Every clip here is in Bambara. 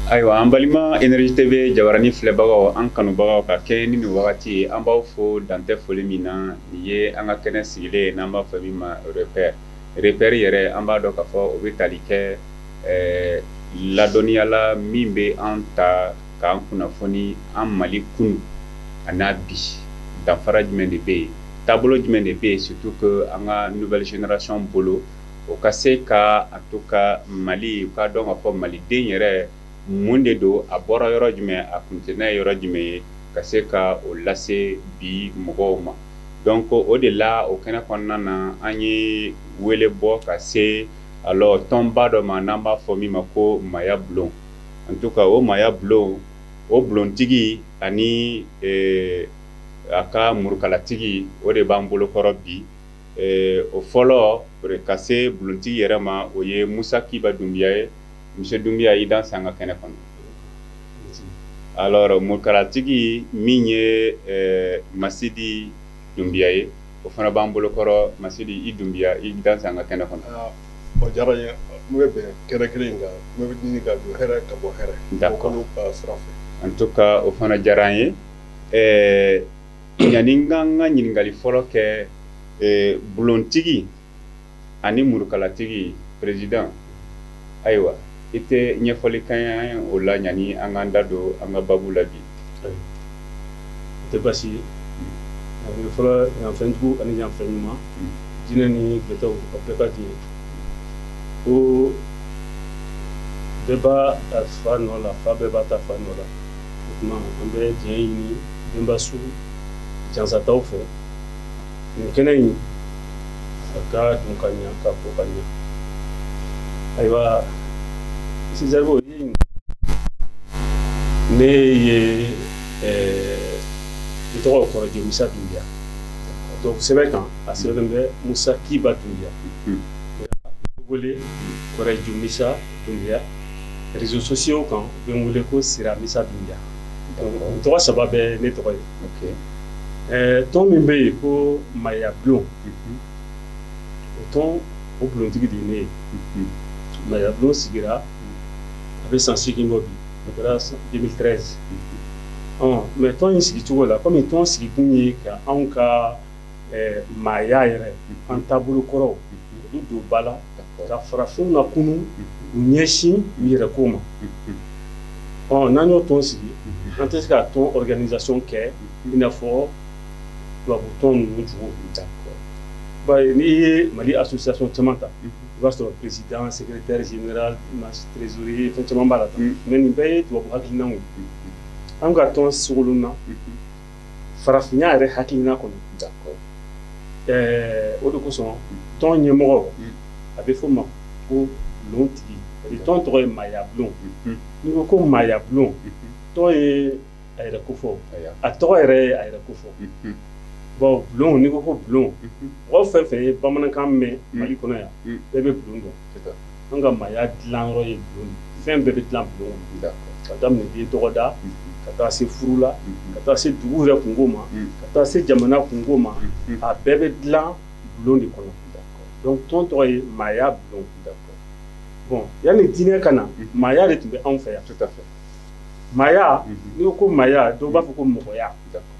Ayiwa, an balima Énergie TV jabarani filɛbagaw, an kanubagaw, ka kɛ ni nin wagati ye, an b'aw fo dantɛ foli min na. Nin ye an ka kɛnɛ sigilen ye n'an b'a fɔ min ma Repère. Repère yɛrɛ, an b'a dɔn k'a fɔ o bɛ tali kɛ ladɔnniyala min bɛ an ta k'an kunnafoni an Mali kunu a n'a bi, danfara jumɛn de bɛ yen, taabolo jumɛn de bɛ yen, surtout que an ka nouvelle génération bolo, o ka se ka, en tout cas, Mali, u k'a dɔn k'a fɔ maliden yɛrɛ mun de don, a bɔra yɔrɔ jumɛn, a kuntilenna ye yɔrɔ jumɛn ye, ka se ka o lase bi mɔgɔw ma. Donc o de la, o kɛnɛ kɔnɔna na, an ye wele bɔ ka se alors tɔnba dɔ ma n'an b'a fɔ min ma ko Maya Bulon. En tout cas, o Maya Bulon, o bulontigi ani a ka murukalatigi, o de b'an bolokɔrɔ bi. O fɔlɔ ka se bulontigi yɛrɛ ma, o ye Musa Kiba Dunbiya ye. Monsieur Dunbiya, i danse an ka kɛnɛ kɔnɔ. Alors, murukalatigi min ye Masidi Dunbiya ye, o fana b'an bolokɔrɔ. Masidi i Dunbiya, i danse an ka kɛnɛ kɔnɔ. O diyara n ye. N bɛ bɛn kɛnɛ kelen in kan, n bɛ ɲini ka don hɛrɛ ka bɔ hɛrɛ. D'accord. Ka sira fɛ. En tout cas, o fana diyara an ye. Yanni n ka n ka ɲininkali fɔlɔ kɛ, bulontigi ani murukalatigi, président, ayiwa, i tɛ ɲɛfɔli kɛ an ye o la yanni an k'an da don an ka babu la bi? O tɛ baasi ye. A bɛ fɔlɔ, yanfɛnjugu ani yanfɛn ɲuman, jinɛ ni gbɛtɛw, a bɛɛ ka di ye ko bɛɛ b'a a fa nɔ la, fa bɛɛ b'a ta fa nɔ la. O tuma, an bɛ diɲɛ ɲini denbasu jansataw fɛ, nin kɛnɛ in a ka dun ka ɲa, ka bɔ ka ɲa. Ayiwa, Zaribo, ne ye n tɔgɔ Kɔrɔjɛ Musa Dunbiya. Donc sɛbɛn kan, a sɛbɛn bɛ Musa Kiba Dunbiya, wele Kɔrɔjɛ Musa Dunbiya. Réseaux sociaux kan, u bɛ n wele ko Sira Musa Dunbiya. Donc n tɔgɔ saba bɛ ne tɔgɔ ye. Tɔn min bɛ yen ko Maya Bulon, o tɔn, o bulontigi de ye ne ye. Maya Bulon sigira, a bɛ san 8 bɔ bi, o kɛra 2013. Ɔ mais tɔn in sigicogo la, komi tɔn sigikun ye ka anw ka maaya yɛrɛ, an taabolo kɔrɔw, olu don ba la, ka farafinw na kunu, u ɲɛsin u yɛrɛ ko ma. Ɔ n'an y'o tɔn sigi, an tɛ se ka tɔn organisation kɛ i n'a fɔ tubabu tɔn ninnu cogo. Bari n'i ye Mali association caman ta, i b'a sɔrɔ président, secrétaire général, trésorier, fɛn caman b'a la tan. Mais nin bɛɛ ye tubabu hakilinaw ye. An ka tɔn sogolon na farafinya yɛrɛ hakilina kɔnɔ. O de kosɔn tɔn ɲɛmɔgɔ, a bɛ fɔ o ma ko bulontigi. Tɔn tɔgɔ ye Maya Bulon. N'i ko ko Maya Bulon, tɔn ye a yɛrɛ kofɔ, a tɔgɔ yɛrɛ ye a yɛrɛ kofɔ. Bon, bulon, n'i ko ko bulon, mɔgɔ fɛn fɛn ye bamanankan mɛn Mali kɔnɔ yan, bɛɛ bɛ bulon dɔn. An ka maaya dilanyɔrɔ ye bulon de, fɛn bɛɛ bɛ dilan bulon kɔnɔ, ka daminɛ den tɔgɔ da, ka taa se furu la, ka taa se dugu yɛrɛ kungo ma, ka taa se jamana kungo ma, a bɛɛ bɛ dilan bulon de kɔnɔ. Donc tɔn tɔgɔ ye Maaya Bulon. Bon, yanni diinɛ ka na, maaya de tun bɛ anw fɛ yan. Tout à fait. Maaya, n'i ko ko maaya, dɔw b'a fɔ ko mɔgɔya.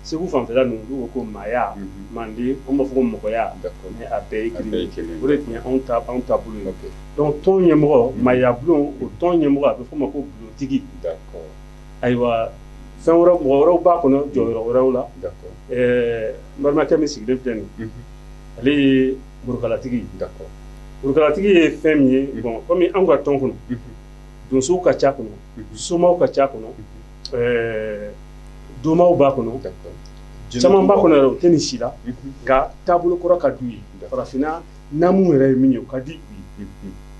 Segu fanfɛla ninnu, olu ko ko maaya. Manden, anw b'a fɔ ko mɔgɔya. Mais a bɛɛ ye kelen ye. O de tun ye anw ta, anw taabolo ye. Donc tɔn ɲɛmɔgɔ, Maaya Bulon, o tɔn ɲɛmɔgɔ, a bɛ fɔ o ma ko bulontigi. Ayiwa, fɛn wɛrɛ, mɔgɔ wɛrɛw b'a kɔnɔ jɔyɔrɔ wɛrɛw la. N balimakɛ min sigilen filɛ nin, ale ye murukalatigi ye. Murukalatigi ye fɛn min ye, bon, komi anw ka tɔn kɔnɔ, donsow ka ca kɔnɔ, somaw ka ca kɔnɔ, domaw b'a kɔnɔ, caman b'a kɔnɔ yɛrɛ, o tɛ nin si la, nka taabolo kɔrɔ ka d'u ye. Farafinna naamu yɛrɛ ye min ye, o ka di u ye.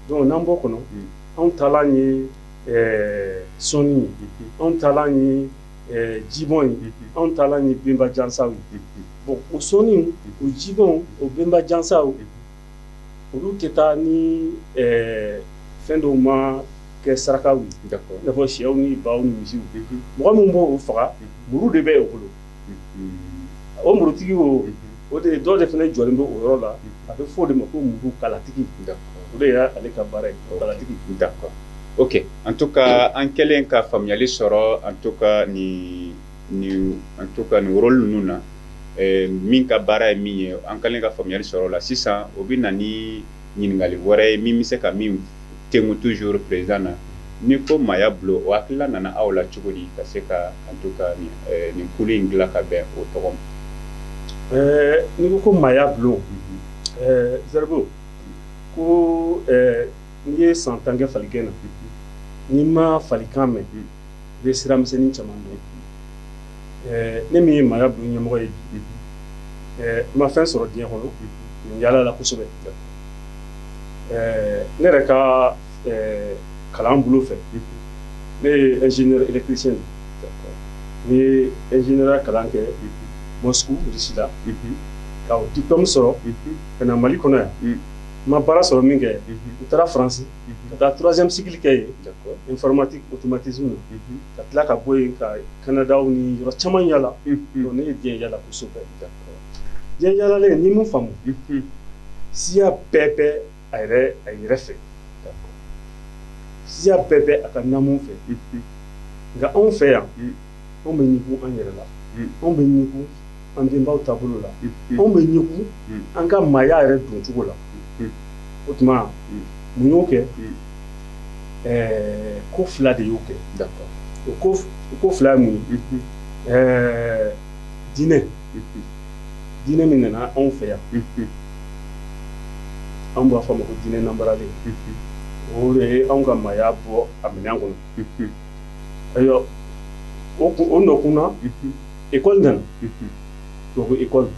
Donc n'an b'o kɔnɔ, anw taalan ye sɔnni ye, anw taalan ye jibɔn ye, anw taalan ye benba jansaw ye. Bon, o sɔnni, o jibɔn, o benba jansaw, olu tɛ taa ni fɛn dɔw ma kɛ sarakaw ye, i n'a fɔ sɛw ni baw ni misiw. Mɔgɔ min b'o faga, muru de bɛ o bolo. O murutigi, o de dɔw de fana jɔlen bɛ o yɔrɔ la, a bɛ fɔ o de ma ko murukalatigi. O de y'ale ka baara ye, kalatigi. Ok, en tout cas an kɛlen ka faamuyali sɔrɔ, en tout cas ni en tout cas nin rôle ninnu na, min ka baara ye min ye, an kɛlen ka faamuyali sɔrɔ o la sisan, o bɛ na ni ɲininkali wɛrɛ ye min bɛ se ka min tengu toujours président na. Ni ko maaya bulon, o hakilina nana aw la cogo di ka se ka en tout cas nin kulu in dilan ka bɛn o tɔgɔ ma? N'i ko maaya bulon, Zerbo, ko n'i ye san 10 kɛ falikɛ na, n'i ma falikan mɛn, i bɛ sira misɛnnin caman dɔn. Ne min ye maaya bulon ɲɛmɔgɔ ye bi, n ma fɛn sɔrɔ diɲɛ kɔnɔ, n yaala la kosɛbɛ. Ne yɛrɛ ka kalan bolo fɛ, ne ye ingénieur électricien de. Ne ye ingénieur kalan kɛ Moscou, Russie la, ka o diplôme sɔrɔ ka na Mali kɔnɔ yan. N ma baara sɔrɔ min kɛ, n taara Faransi ka taa troisième cycle kɛ yen, informatique automatisme na, ka tila ka bɔ yen ka Canada ni yɔrɔ caman yala. Donc ne ye diɲɛ yala kosɛbɛ. Diɲɛ yalalen, ni mun faamu, siya bɛɛ bɛ a yɛrɛ fɛ, siya bɛɛ bɛ a ka naamu fɛ. Nka anw fɛ yan, anw bɛ ɲugun an yɛrɛ la, anw bɛ ɲugun an denbaw taabolo la, anw bɛ ɲugun an ka maaya yɛrɛ doncogo la. O tuma mun y'o kɛ? Ko fila de y'o kɛ. O ko fila ye mun ye? Diinɛ, diinɛ min nana anw fɛ yan, anw b'a fɔ a ma ko diinɛ nanbaralen, o de ye anw ka maaya bɔ a minɛn kɔnɔ. Ayiwa, o nɔkun na, école nana, tubabu école,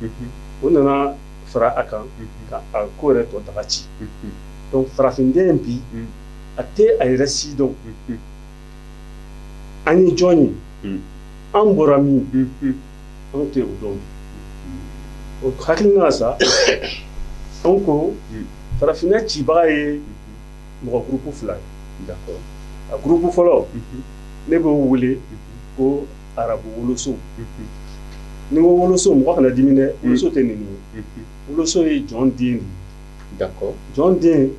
o nana fara a kan ka a ko yɛrɛ tɔ daga ci. Donc farafinden bi, a tɛ a yɛrɛ si dɔn. An ye jɔn ye, an bɔra min, anw tɛ o dɔn bi. O hakilina la sa, anw ko farafinna cibaga ye mɔgɔ groupe fila ye. A groupe fɔlɔ, ne b'o wele ko arabu woloso. Ni ko woloso, mɔgɔ kana dimi dɛ, woloso tɛ nin ye. Woloso ye jɔn den de ye. Jɔn den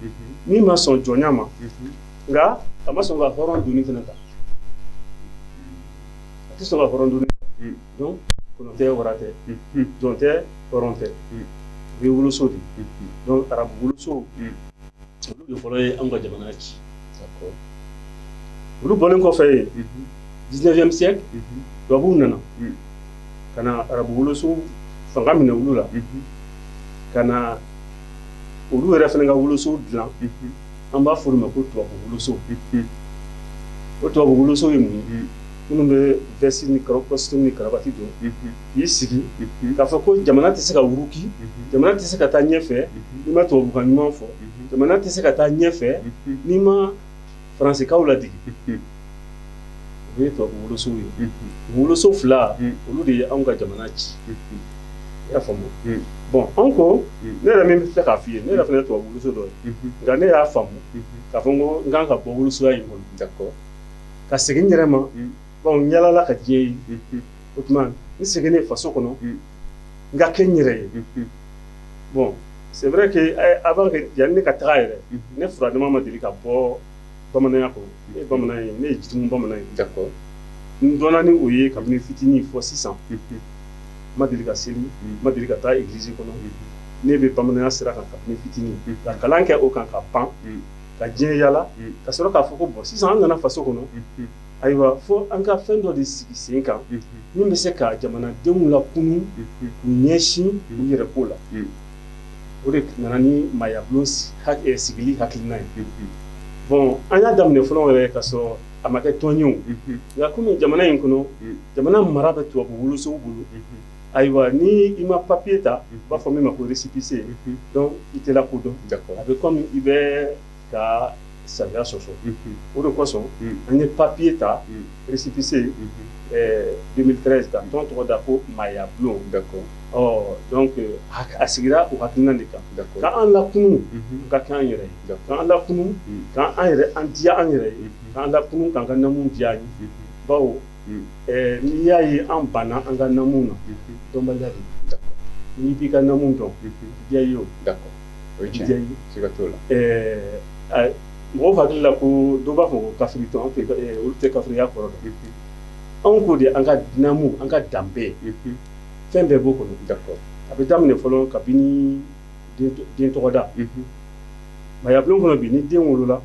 min ma sɔn jɔnya ma, nka a ma sɔn ka hɔrɔn doni fana ta, a tɛ sɔn ka hɔrɔn doni. Donc kɔnɔ tɛ, wara tɛ, jɔn tɛ, hɔrɔn tɛ, o ye woloso de ye. Donc arabu woloso, olu de fɔlɔ ye anw ka jamana ci. Olu bɔlen kɔfɛ yen, 19e siècle, tubabuw nana ka na arabu woloso fanga minɛ olu la, ka na olu yɛrɛ fana ka woloso dilan. An b'a fɔ olu ma ko tubabu woloso. O tubabu woloso ye mun ye? Minnu bɛ veste ni costume ni cravate don, k'i sigi k'a fɔ ko jamana tɛ se ka wuruki, jamana tɛ se ka taa ɲɛfɛ n'i ma tubabukan ɲuman fɔ, jamana tɛ se ka taa ɲɛfɛ n'i ma faransikaw ladege. O ye tubabu wolosow ye. Woloso fila, olu de ye anw ka jamana ci. I y'a faamu? Bon, anw ko, ne yɛrɛ min filɛ k'a f'i ye, ne yɛrɛ fana ye tubabu woloso dɔ ye, nka ne y'a faamu k'a fɔ n ko n kan ka bɔ wolosoya in kɔnɔ, ka segin n yɛrɛ ma. Bon, n yalala ka diɲɛ ye. O tuma n seginnen faso kɔnɔ, n ka kɛ n yɛrɛ ye. Bon, c'est vrai que avant que yanni ne ka taga yɛrɛ, ne furadama ma deli ka bɔ bamananya kɔnɔ. Ne ye bamanan ye, ne ye jitumu bamanan ye. N dɔnna ni o ye kabini fitinin fɔ sisan. N ma deli ka seli, n ma deli ka taa église kɔnɔ. Ne bɛ bamananya sira kan kabini fitinin, ka kalan kɛ o kan ka pan, ka diɲɛ yala, ka sɔrɔ k'a fɔ ko bon, sisan an nana faso kɔnɔ, ayiwa, fo an ka fɛn dɔ de sigi sen kan min bɛ se ka jamanadenw lakunu k'u ɲɛsin u yɛrɛ ko la. O de nana ni maayabulon sigili hakilina ye. Bon, an y'a daminɛ fɔlɔ yɛrɛ ka sɔrɔ a ma kɛ tɔn ye o. Nka komi jamana in kɔnɔ, jamana mara bɛ tubabu wolosow bolo, ayiwa, ni i ma papier ta, u b'a fɔ min ma ko récépissé, donc i tɛ lakodɔn. A bɛ komi i bɛ ka sariya sɔsɔ. O de kosɔn an ye papier ta, récépissé, 2013, ka tɔn tɔgɔ da ko maaya bulon. Ɔ donc a sigira o hakilina de kan, k'an lakunu ka kɛ an yɛrɛ ye, k'an lakunu k'an yɛrɛ an diya an yɛrɛ ye, k'an lakunu k'an ka namu diya an ye. Bawo n'i y'a ye an banna an ka namu na, dɔnbaliya de don. N'i b'i ka namu dɔn, diya ye o. O ye tiɲɛ ye, siga t'o la. Mɔgɔw hakili la ko dɔw b'a fɔ ko kafiri tɔn, olu tɛ kafiriya kɔrɔ dɔn. Anw ko de an ka dinamu, an ka danbe, fɛn bɛɛ b'o kɔnɔ. A bɛ daminɛ fɔlɔ kabini den tɔgɔda. Maayabulon kɔnɔ bi, ni den wolola,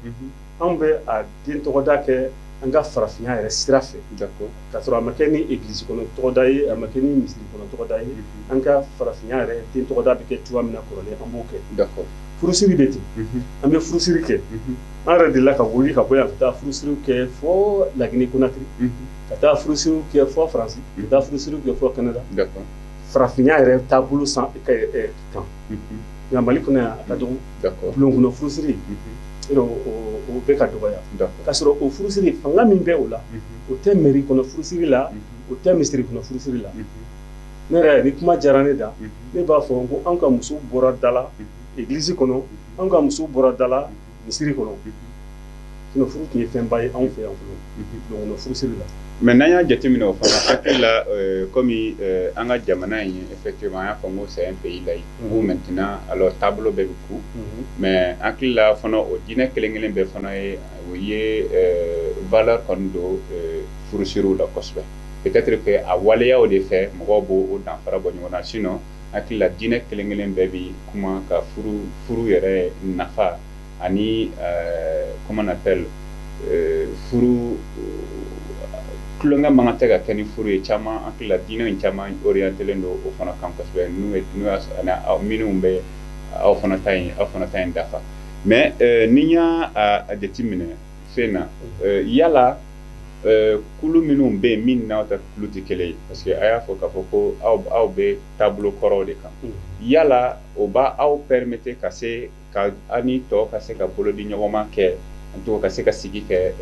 anw bɛ a den tɔgɔda kɛ an ka farafinya yɛrɛ sira fɛ. K'a sɔrɔ a ma kɛ ni egilisi kɔnɔ tɔgɔda ye, a ma kɛ ni misiri kɔnɔ tɔgɔda ye. An ka farafinya yɛrɛ den tɔgɔda bɛ kɛ cogoya min na kɔrɔlen, an b'o kɛ. Furusiri bɛ ten, an bɛ furusiri kɛ. An yɛrɛ delila ka wuli ka bɔ yan ka taa furusiriw kɛ fo Laginɛ Konakiri, ka taa furusiriw kɛ fo Faransi, ka taa furusiriw kɛ fo Canada. Farafinya yɛrɛ taabolo san kan. Nka Mali kɔnɔ yan, a ka dɔgɔ. Bulon kɔnɔ furusiri, o bɛ ka dɔgɔya. K'a sɔrɔ o furusiri, fanga min bɛ o la, o tɛ mairie kɔnɔ furusiri la, o tɛ misiri kɔnɔ furusiri la. Ne yɛrɛ, ni kuma diyara ne da, ne b'a fɔ ko an ka muso bɔra da la église kɔnɔ, an ka muso bɔra da la misiri kɔnɔ. Sinon furu tun ye fɛnba ye anw fɛ yan fɔlɔ, bulon kɔnɔ furusiri la. Mais n'an y'a jateminɛ o fana hakili la, komi an ka jamana in, effectivement, an y'a fɔ ko c'est un pays laïque où maintenant alors taabolo bɛɛ bɛ ku, mais hakili la fana o diinɛ kelen kelen bɛɛ fana ye o ye valeur kɔni don furusiriw la kosɛbɛ. Peut-être que a waleyaw de fɛ mɔgɔw b'o danfara bɔ ɲɔgɔn na. Sinon hakili la diinɛ kelen kelen bɛɛ bi kuma ka furu yɛrɛ nafa ani comment on appelle, furu tulonkɛ man kan tɛ ka kɛ ni furu ye. Caman hakili la diinɛ in caman orientélen don o fana kan kosɛbɛ, n'u y'a sɔrɔ minnu bɛ aw fana ta in, aw fana ta in dafa. Mais ni n y'a jateminɛ fɛn na, yala kulu minnu bɛ yen min n'aw ta kulu tɛ kelen ye, parce que a y'a fɔ k'a fɔ ko aw bɛ taabolo kɔrɔw de kan, yala o b'a aw permettre ka se ka aw ni tɔw ka se ka bolo di ɲɔgɔn ma kɛ, en tout cas ka se ka sigi kɛ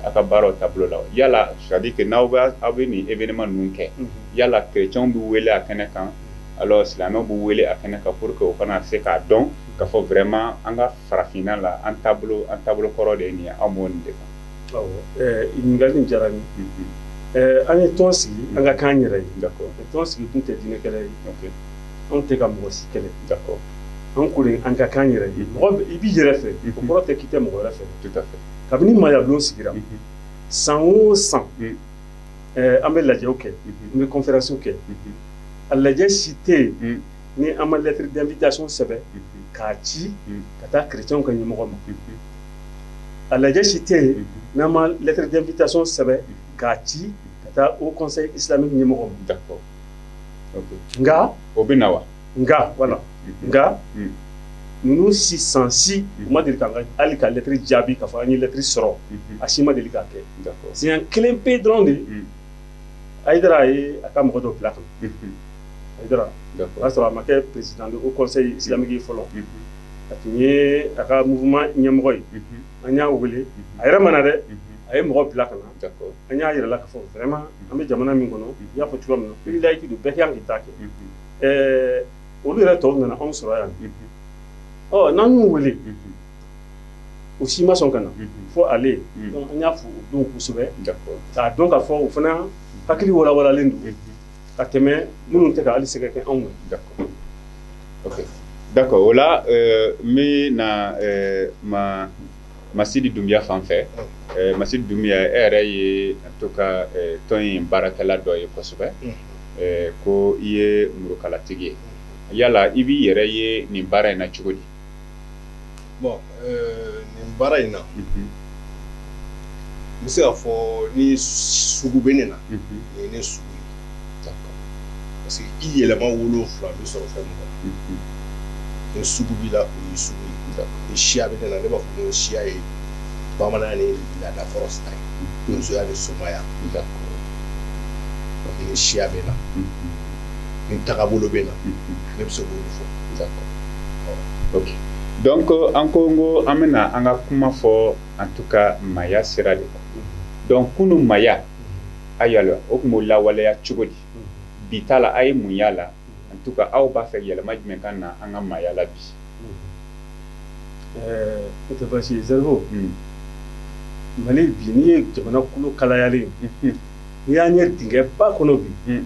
a ka baaraw taabolo la? Yala, c'est à dire que n'aw bɛ aw bɛ nin événement ninnu kɛ, yala chrétiens bɛ wele a kɛnɛ kan, alors silamɛw bɛ wele a kɛnɛ kan, pour que o kana se k'a dɔn k'a fɔ vraiment an ka farafinna la, an taabolo kɔrɔ de ye nin ye, anw b'o nin de kan? Awɔ, ɲininkali nin diyara n ye. An ye tɔn sigi an ka k'an yɛrɛ ye. Tɔn sigi kun tɛ diinɛ kɛlɛ ye. Anw tɛ ka mɔgɔ si kɛlɛ. An ko de an ka k'an yɛrɛ ye. Mɔgɔ i b'i yɛrɛ fɛ, o kɔrɔ tɛ k'i tɛ mɔgɔ wɛrɛ fɛ. Tout à fait. Kabini maayabulon sigira, san o san an bɛ lajɛw kɛ, an bɛ conférence kɛ. A lajɛ si tɛ yen ni an ma lettre d'invitation sɛbɛn k'a ci ka taa chrétiens ka ɲɛmɔgɔ ma. A lajɛ si tɛ yen n'an ma lettre d'invitation sɛbɛn k'a ci ka taa haut conseil islamique ɲɛmɔgɔ ma. D'accord. Ok. Nka o bɛ na wa? Nka voilà, nka ninnu si san si u ma deli k'an ka hali ka lettre jaabi k'a fɔ an ye lettre sɔrɔ, a si ma deli k'a kɛ. Siɲɛ kelen pe dɔrɔn de, Hayidara ye a ka mɔgɔ dɔ bila ka na. Hayidara, o y'a sɔrɔ a ma kɛ président du haut conseil islamique ye fɔlɔ, a tun ye a ka mouvement ɲɛmɔgɔ ye. An y'a wele, a yɛrɛ ma na dɛ, a ye mɔgɔ bila ka na. An y'a yira la k'a fɔ vraiment an bɛ jamana min kɔnɔ, i y'a fɔ cogoya min na, pays laïque don, bɛɛ kan k'i ta kɛ. Olu yɛrɛ tɔw nana anw sɔrɔ yan. Ɔ n'an y'u wele, o si ma sɔn ka na fo ale. Donc an y'a fɔ o don kosɛbɛ k'a dɔn k'a fɔ o fana hakili walawalalen don ka tɛmɛ minnu tɛ ka hali sɛgɛ kɛ anw na. D'accord. Ok. D'accord. O la n bɛ na ma Masidi Dunbiya fan fɛ. Masidi Dunbiya, e yɛrɛ ye en tout cas tɔn in baarakɛla dɔ ye kosɛbɛ. Ko i ye murukalatigi ye. Yala i b'i yɛrɛ ye nin baara in na cogo di? Bon, nin baara in na, n bɛ se k'a fɔ ni sugu bɛ ne na, nin ye ne sugu ye. Parce que i yɛlɛma 7 bɛ sɔrɔ fɛn min kɔnɔ, ni sugu b'i la, o y'i sugu ye. Ni siya bɛ ne na, ne b'a fɔ ko siya ye bamananya ni laada kɔrɔ sira ye, donsoya ni somaya. Ni siya bɛ na, ni tagabolo bɛ na, ne bɛ se k'olu fɔ. D'accord. Ok. Donc an ko n ko an bɛna an ka kuma fɔ en tout cas maaya sira de kan. Donc kunun maaya, a yala o tun b'o lawaleya cogo di? Bi ta la, a ye mun y'a la? En tout cas aw b'a fɛ yɛlɛma jumɛn ka na an ka maaya la bi? O tɛ baasi ye Zɛribo. Mali bi, n'i ye jamana kolo kalayalen, n'i y'an ye dingɛba kɔnɔ bi,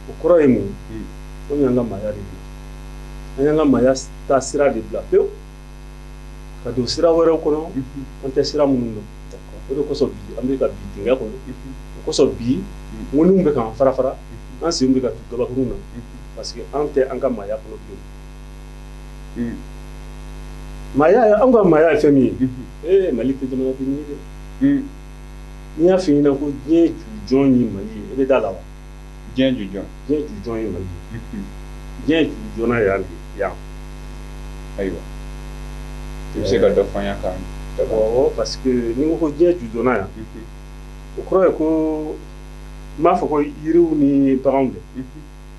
o kɔrɔ ye mun ye? Anw y'an ka maaya de bila, an y'an ka maaya taasira de bila pewu. Ka don sira wɛrɛw kɔnɔ, an tɛ sira minnu dɔn. O de kosɔn bi an bɛ ka bi dingɛ kɔnɔ. O kosɔn bi ŋɔniw bɛ k'an fara fara, an sen bɛ ka tu gabakurun na, parce que an tɛ an ka maaya kɔnɔ bilen. Maaya, an ka maaya ye fɛn min ye, Mali tɛ jamana denni ye dɛ. N'i y'a f'i ɲɛna ko diɲɛ jujɔn ye Mali ye, e bɛ da la wa? Diɲɛ jujɔn. Diɲɛ jujɔn ye Mali ye. Diɲɛ jujɔnna yan de, yan. Ayiwa, i bɛ se ka dɔ fɔ an ye kan? Awɔ, parce que n'i ko ko diɲɛ jujɔnna yan, o kɔrɔ ye ko n b'a fɔ ko yiriw ni baganw dɛ.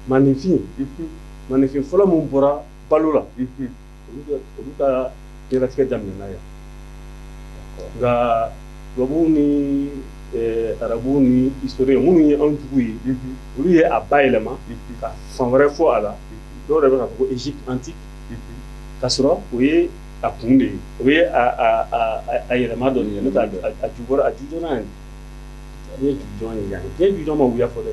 Maninfin, maninfin fɔlɔ min bɔra balo la, olu ka diɲɛlatigɛ daminɛna yan. Nka tubabuw ni arabuw ni historien minnu ye anw jugu ye, olu ye a bayɛlɛma ka fan wɛrɛ fɔ a la. Dɔw yɛrɛ bɛ k'a fɔ ko Égypte antique, k'a sɔrɔ o ye a kun de ye, o ye a yɛlɛma dɔ de ye, n'o tɛ a ju bɔra a jujɔnna yan. Diɲɛ jujɔn ye yan ye. Diɲɛ jujɔn ma wuya fɔ dɛ.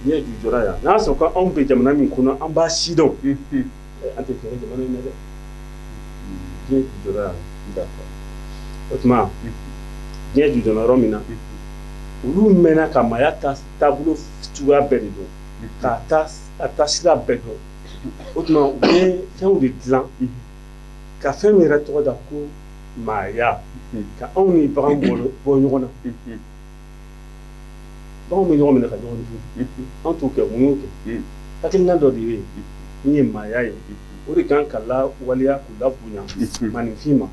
Diɲɛ jujɔnna yan. N'a sɔrɔ ko anw bɛ jamana min kɔnɔ, an b'a si dɔn, an tɛ tiɲɛ jamana in na dɛ. Diɲɛ jujɔnna yan. O tuma diɲɛ jujɔnna yɔrɔ min na, olu mɛnna ka maaya taabolo cogoya bɛɛ de dɔn, k'a ta a taasira bɛɛ dɔn. O tuma u bɛ fɛnw de dilan ka fɛn min yɛrɛ tɔgɔ da ko maaya, ka anw ni bagan bɔ ɲɔgɔn na. Baganw bɛ ɲɔgɔn minɛ ka ɲɔgɔn dun, anw t'o kɛ. Mun y'o kɛ? Hakilina dɔ de bɛ yen min ye maaya ye, o de kan ka lawaleya k'u labonya maninfin ma.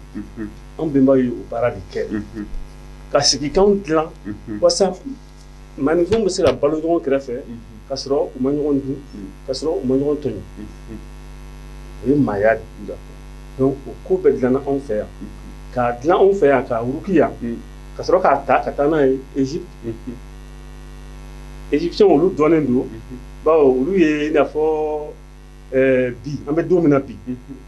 Anw bɛnbaw ye o baara de kɛ, ka sigikanw dilan walasa maninfinw bɛ se ka balo ɲɔgɔn kɛrɛfɛ, ka sɔrɔ u ma ɲɔgɔn dun, ka sɔrɔ u ma ɲɔgɔn tɔɲɔ. O ye maaya de ye. Donc o ko bɛɛ dilanna anw fɛ yan, k'a dilan anw fɛ yan, k'a wuruki yan, ka sɔrɔ k'a ta ka taa n'a ye Égypte. Égyptiens, olu dɔnnen don, bawo olu ye i n'a fɔ bi an bɛ don min na bi,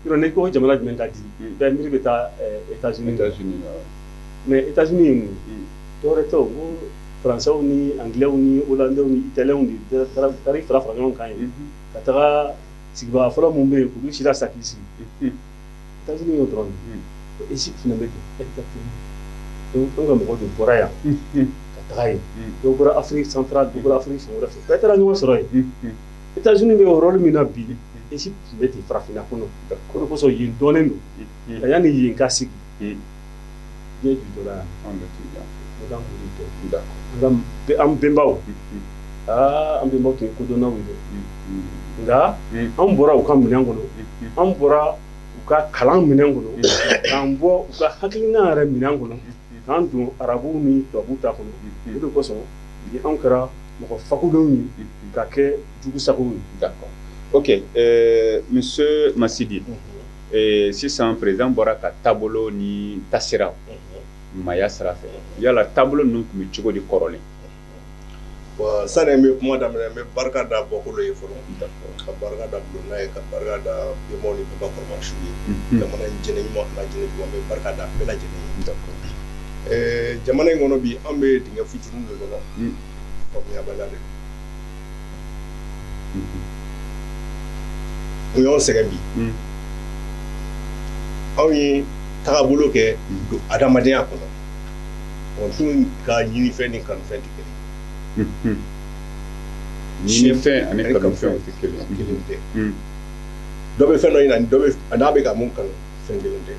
yɔrɔ n'i ko jamana jumɛn ka di bɛɛ, miiri bɛ taa États-Unis. Mais États-Unis ye mun ye? Dɔwɛrɛ tɛ o, ko Français ni Anglais ni Hollandais ni Italiens de taara fara fara ɲɔgɔn kan yen, ka taga sigibaga fɔlɔ mun bɛ yen, k'olu si la sa k'i sigi. États-Unis y'o dɔrɔn de ye. Égypte fana bɛ ten exactement. Donc an ka mɔgɔw de bɔra yan ka taga yen. Dɔw bɔra Afrique centrale, dɔw bɔra Afrique fan wɛrɛ fɛ, bɛɛ taara ɲɔgɔn sɔrɔ yen. États-Unis bɛ o rôle min na bi, Égypte tun bɛ ten farafinna kɔnɔ. O de kosɔn yen dɔnnen don. Nka yanni yen ka sigi, diɲɛ jujɔra yan. An kan k'o de dɔn. An bɛnbaw, an bɛnbaw tun ye kodɔnnaw ye dɛ. Nka an bɔra u ka minɛn kɔnɔ, an bɔra u ka kalan minɛn kɔnɔ, k'an bɔ u ka hakilina yɛrɛ minɛn kɔnɔ, k'an don arabuw ni tubabuw ta kɔnɔ. O de kosɔn bi anw kɛra mɔgɔ fakulenw ye, ka kɛ jugu sagow ye. D'accord. Ok, monsieur Masidi, sisan président bɔra ka taabolo ni tasira maaya sira fɛ. Yala taabolo ninnu tun bɛ cogo di kɔrɔlen? Bon, sani n bɛ kuma daminɛ, n bɛ barika da bɔkolo ye fɔlɔ, ka barika da bulonna ye, ka barika da bɛnbaw ni bɛnba kɔrɔmasiw ye. Jamana in jɛnɛ ɲuman ani jɛnɛ jugu, an bɛ barika da bɛɛ lajɛlen ye. Jamana in kɔnɔ bi, an bɛ dingɛ fitinin de kɔnɔ, faamuyabaliya de don. Mun y'anw sɛgɛn bi? Anw ye tagabolo kɛ don adamadenya kɔnɔ, mɔgɔninfin ka ɲinifɛn ni kanufɛn tɛ kelen ye. Ɲinifɛn ani kanufɛn o tɛ kelen ye. Kelen tɛ. Dɔ bɛ fɛn dɔ ɲini ani dɔ bɛ a n'a bɛ ka mun kanu, fɛn kelen tɛ.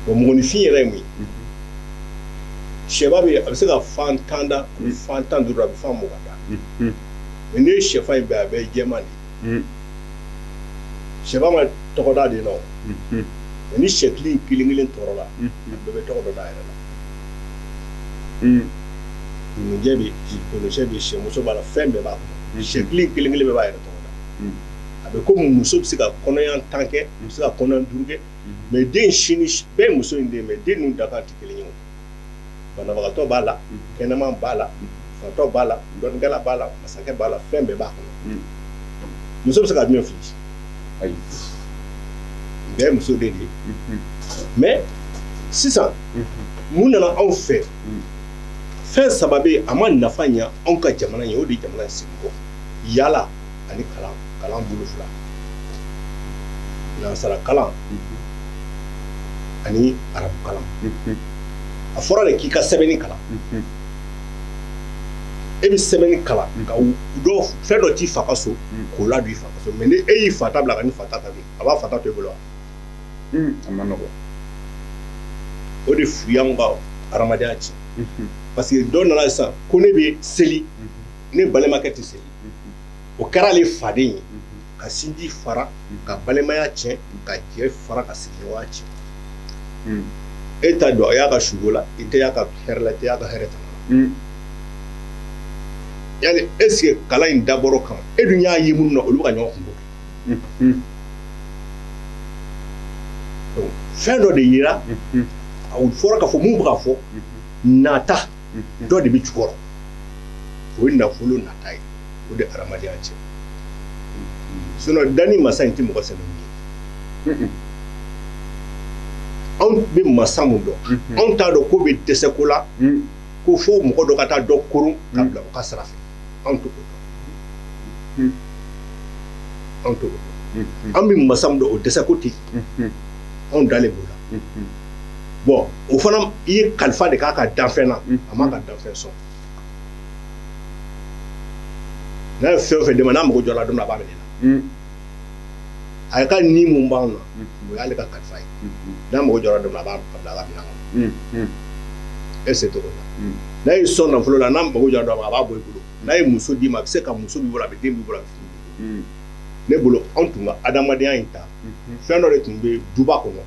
Bon, mɔgɔninfin yɛrɛ ye mun ye? Sɛba bɛ yen, a bɛ se ka fan 10 da, a bɛ fan 15, a bɛ fan 20 da. Mais n'i ye sɛfan in bɛɛ, a bɛɛ ye jɛman de ye. Sɛba ma tɔgɔ da de la o. Mais ni sɛ kelen kelen kelen tɔɔrɔ la, a bɛɛ bɛ tɔgɔ dɔ da a yɛrɛ la. Nujɛ bɛ yen, kɔnɔsɛ bɛ yen, sɛmuso b'a la, fɛn bɛɛ b'a kɔnɔ. Sɛ kelen kelen kelen bɛɛ b'a yɛrɛ tɔgɔ da. A bɛ komi muso bɛ se ka kɔnɔya 10 kɛ, a bɛ se ka kɔnɔya 5 kɛ, mais den sini bɛɛ ye muso in den, mais den ninnu dakan tɛ kelen ye o. Banabagatɔ b'a la, kɛnɛman b'a la, fatɔ b'a la, dɔnnikɛla b'a la, masakɛ b'a la, fɛn bɛɛ b'a kɔnɔ. Muso bɛ se ka jumɛn fili? Ayi. Bɛɛ ye muso den de ye. Mais sisan mun nana anw fɛ? Fɛn 3 bɛ yen, a ma nafa ɲɛ anw ka jamana ye, o de ye jamana in segin kɔ: yala ani kalan, kalan bolo fila, nansara kalan. Ani arabu kalan. A fɔra de k'i ka sɛbɛnni kalan. E bɛ sɛbɛnni kalan ka dɔ fɛn dɔ t'i fa ka so k'o ladon i fa ka so, mais ni e y'i fa ta bila ka ni fa ta dun, a b'a fa ta to e bolo wa? A ma nɔgɔn. O de fu y'anw ka hadamadenya tiɲɛ. Parce que dɔ nana sisan ko ne bɛ seli, ne balimakɛ tɛ seli. O kɛra ale faden ye ka sinji fara, ka balimaya tiɲɛ, ka jɛ fara, ka sigiɲɔgɔnya tiɲɛ. E t'a dɔn a y'a ka sugo la, i tɛ y'a ka hɛrɛ la, i tɛ y'a ka hɛrɛ tana la. Yali est ce que kalan in dabɔr'o kama? E dun y'a ye minnu na, olu bɛ ka ɲɔgɔn kungo kɛ. Donc fɛn dɔ de yera, a fɔra k'a fɔ mun bɛ ka fɔ nata dɔ de bɛ jukɔrɔ, o ye nafolo nata ye, o de ye hadamadenya tiɲɛ. Sinon danni masa in tɛ mɔgɔ sɛbɛn ye. Anw bɛ masa mun dɔn, anw t'a dɔn ko bɛ dɛsɛ ko la, ko fo mɔgɔ dɔ ka taa dɔ koron ka bila o ka sira fɛ. Anw t'o dɔn. Anw t'o dɔn. An bɛ masa mun dɔn, o dɛsɛ ko tɛ yen. Anw dalen b'o la. Bon, o fana i ye kalifa de k'a ka danfɛn na, a m'a ka danfɛn sɔn. N'a ye fɛn o fɛn d'e ma, n'a mago jɔra don min na, a b'a minɛ i la. A ka ni mun b'anw na, o y'ale ka kalifa ye. N'a mago jɔra don min na, a b'a bila a ka minɛn kɔnɔ. E se t'o la. N'a ye sɔn nafolo la, n'a mago jɔra dɔ ma, a b'a bɔ i bolo. N'a ye muso d'i ma, a bɛ se ka muso b'i bolo, a bɛ den b'i bolo, a bɛ furu b'i bolo. Ne bolo, anw tun ka adamadenya in ta, fɛn dɔ de tun bɛ duba kɔnɔ,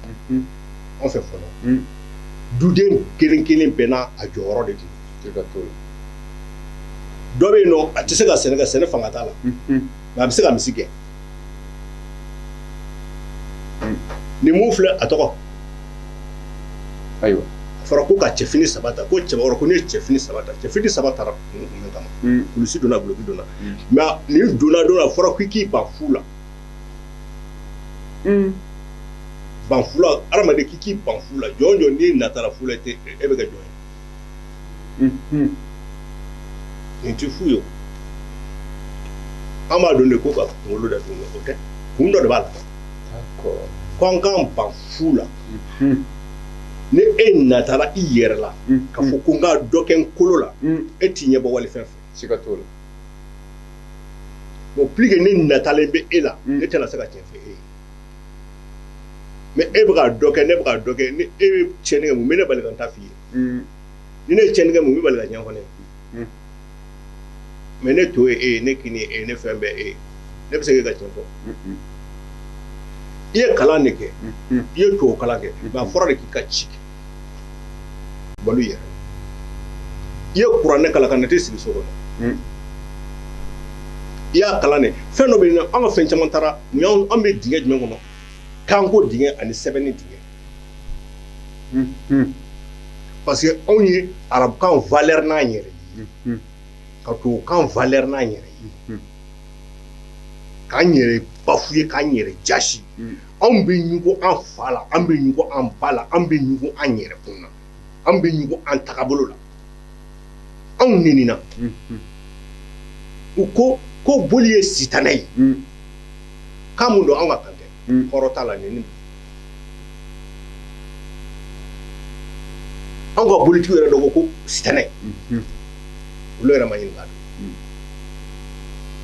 anw fɛ fɔlɔ. Duden kelen kelen bɛɛ n'a a jɔyɔrɔ de tun. Dɔ bɛ yen nɔ, a tɛ se ka sɛnɛ kɛ, sɛnɛ fanga t'a la, mais a bɛ se ka misi gɛn. Nin mun filɛ, a tɔgɔ? Ayiwa. A fɔra ko ka cɛfini saba ta, ko cɛbakɔrɔ ko ne ye cɛfini saba ta, cɛfini saba taara kun min kama, kulusi donna, guloki donna. Mais nin donna don, a fɔra k'i k'i ban fu la. Ban fu la, hadamaden k'i k'i ban fu la. Jɔn jɔn n'i natara fu la, e bɛ kɛ jɔn ye. Nin tɛ fu ye o. An b'a dɔn de ko ka kunkolo datugu, o tɛ. Kun dɔ de b'a la. Ko an k'an ban fu la. Ni e natara i yɛrɛ la, k'a fɔ ko n ka dɔ kɛ n kolo la, e t'i ɲɛbɔ walifɛn fɛ. Siga t'o la. Bon, plus que ne natalen bɛ e la, ne tɛna se ka tiɲɛ fɛ e ye. Mais e bɛ ka dɔ kɛ, ne bɛ ka dɔ kɛ, ni e bɛ tiɲɛni kɛ, mun bɛ ne bali ka n ta f'i ye? Ni ne ye tiɲɛni kɛ, mun bɛ bali ka ɲɛfɔ ne ye? Mais ne to ye e ye, ne kini ye e ye, ne fɛn bɛɛ e ye. Ne bɛ se k'e ka tiɲɛ fɔ. I ye kalan de kɛ, i ye tubabu kalan kɛ, mais a fɔra de k'i ka ci kɛ. Balo yɛrɛ. I ye kuranɛ kalan ka na t'i sigi so kɔnɔ. I y'a kalan de, fɛn dɔ bɛ yen nɔ, an ka fɛn caman taara, mun y'anw, an bɛ dingɛ jumɛn kɔnɔ? Kanko dingɛ ani sɛbɛnni dingɛ. Parce que anw ye arabukan valeur n'an yɛrɛ ye, ka tubabukan valeur n'an yɛrɛ ye, k'an yɛrɛ bafouer, k'an yɛrɛ jasi. Anw bɛ ɲugun an fa la, an bɛ ɲugun an ba la, an bɛ ɲugun an yɛrɛ kun na, an bɛ ɲugun an tagabolo la. Anw nenina. U ko ko boli ye sitanɛ ye. Kan mun don, anw ka kan tɛ. Kɔrɔ t'a la, neni. Anw ka bolitigiw yɛrɛ dɔ ko ko sitanɛ. Olu yɛrɛ ma ɲininka dɔn.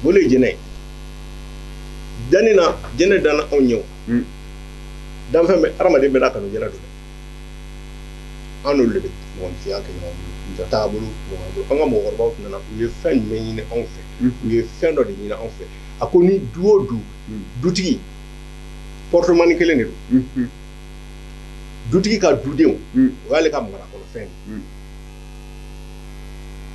Boli ye jɛnɛ ye. Danni na, jɛnɛ danna anw ɲɛ o. Danfɛn bɛ, hadamaden bɛɛ n'a kanu jɛnɛ don dɛ. An n'olu de bɛ mɔgɔninfinya kɛ ɲɔgɔn bolo. Taabolo ɲɔgɔn bolo. An ka mɔgɔkɔrɔbaw tun nana, u ye fɛn jumɛn ɲini anw fɛ? U ye fɛn dɔ de ɲini anw fɛ. A ko ni du o du, dutigi, portemani kelen de don. Dutigi ka dudenw, o y'ale ka marakɔnɔfɛn de ye.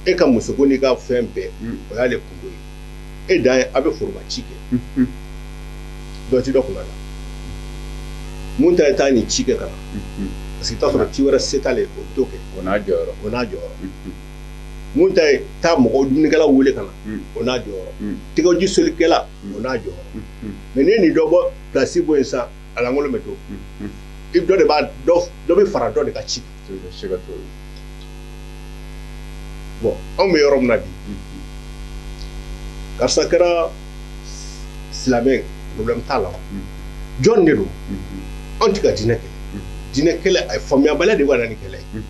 E ka musoko n'i ka fɛn bɛɛ, o y'ale kungo ye. E dan ye, a bɛ foroba ci kɛ. Dɔ ti dɔ kunna la. Mun ta ye taa nin ci kɛ ka na. Parce que i t'a sɔrɔ ci wɛrɛ se t'ale ye, o t'o kɛ. O n'a jɔyɔrɔ. O n'a jɔyɔrɔ. Mun ta ye taa mɔgɔw dumunikɛlaw wele ka na, o n'a jɔyɔrɔ. Tɛgɛji solikɛla, o n'a jɔyɔrɔ. Mais n'i ye nin dɔ bɔ place bɔ yen sisan, a lankolon bɛ to. I dɔ de b'a dɔ, dɔ bɛ fara dɔ de ka ci. Siga t'o la. Bon, anw bɛ yɔrɔ min na bi, karisa kɛra silamɛ, problème t'a la. Jɔn de don? Anw tɛ ka diinɛ kɛ. Diinɛ kɛlɛ a ye faamuyabaliya de bɛ na ni kɛlɛ ye.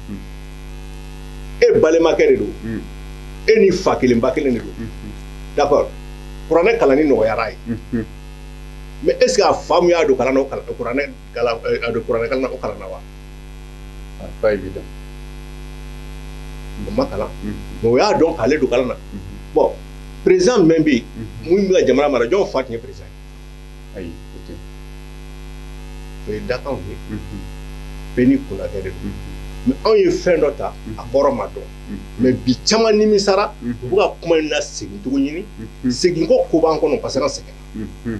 E balimakɛ de don, e ni fa kelen ba kelen de don. D'accord, kuranɛ kalanni nɔgɔyara ye, mais est ce que a fa mun y'a don kalan na, o kalan kuranɛ kalan, a don kuranɛ kalan na, o kalanna wa? Pas évident. O ma kalan, mais o y'a dɔn k'ale don kalan na. Bon, président jumɛn bɛ yen mun bɛ ka jamana mara, jɔn fa tun ye président ye? Ayi, o tɛ. O ye dakanw ye, bɛɛ n'i kunnakɛ de don. Mais anw ye fɛn dɔ ta, a kɔrɔ ma dɔn. Mais bi caman nimisara, u bɛ ka kuma in na segin cogo ɲini, segin ko ko b'an kɔnɔ parce que an sɛgɛnna.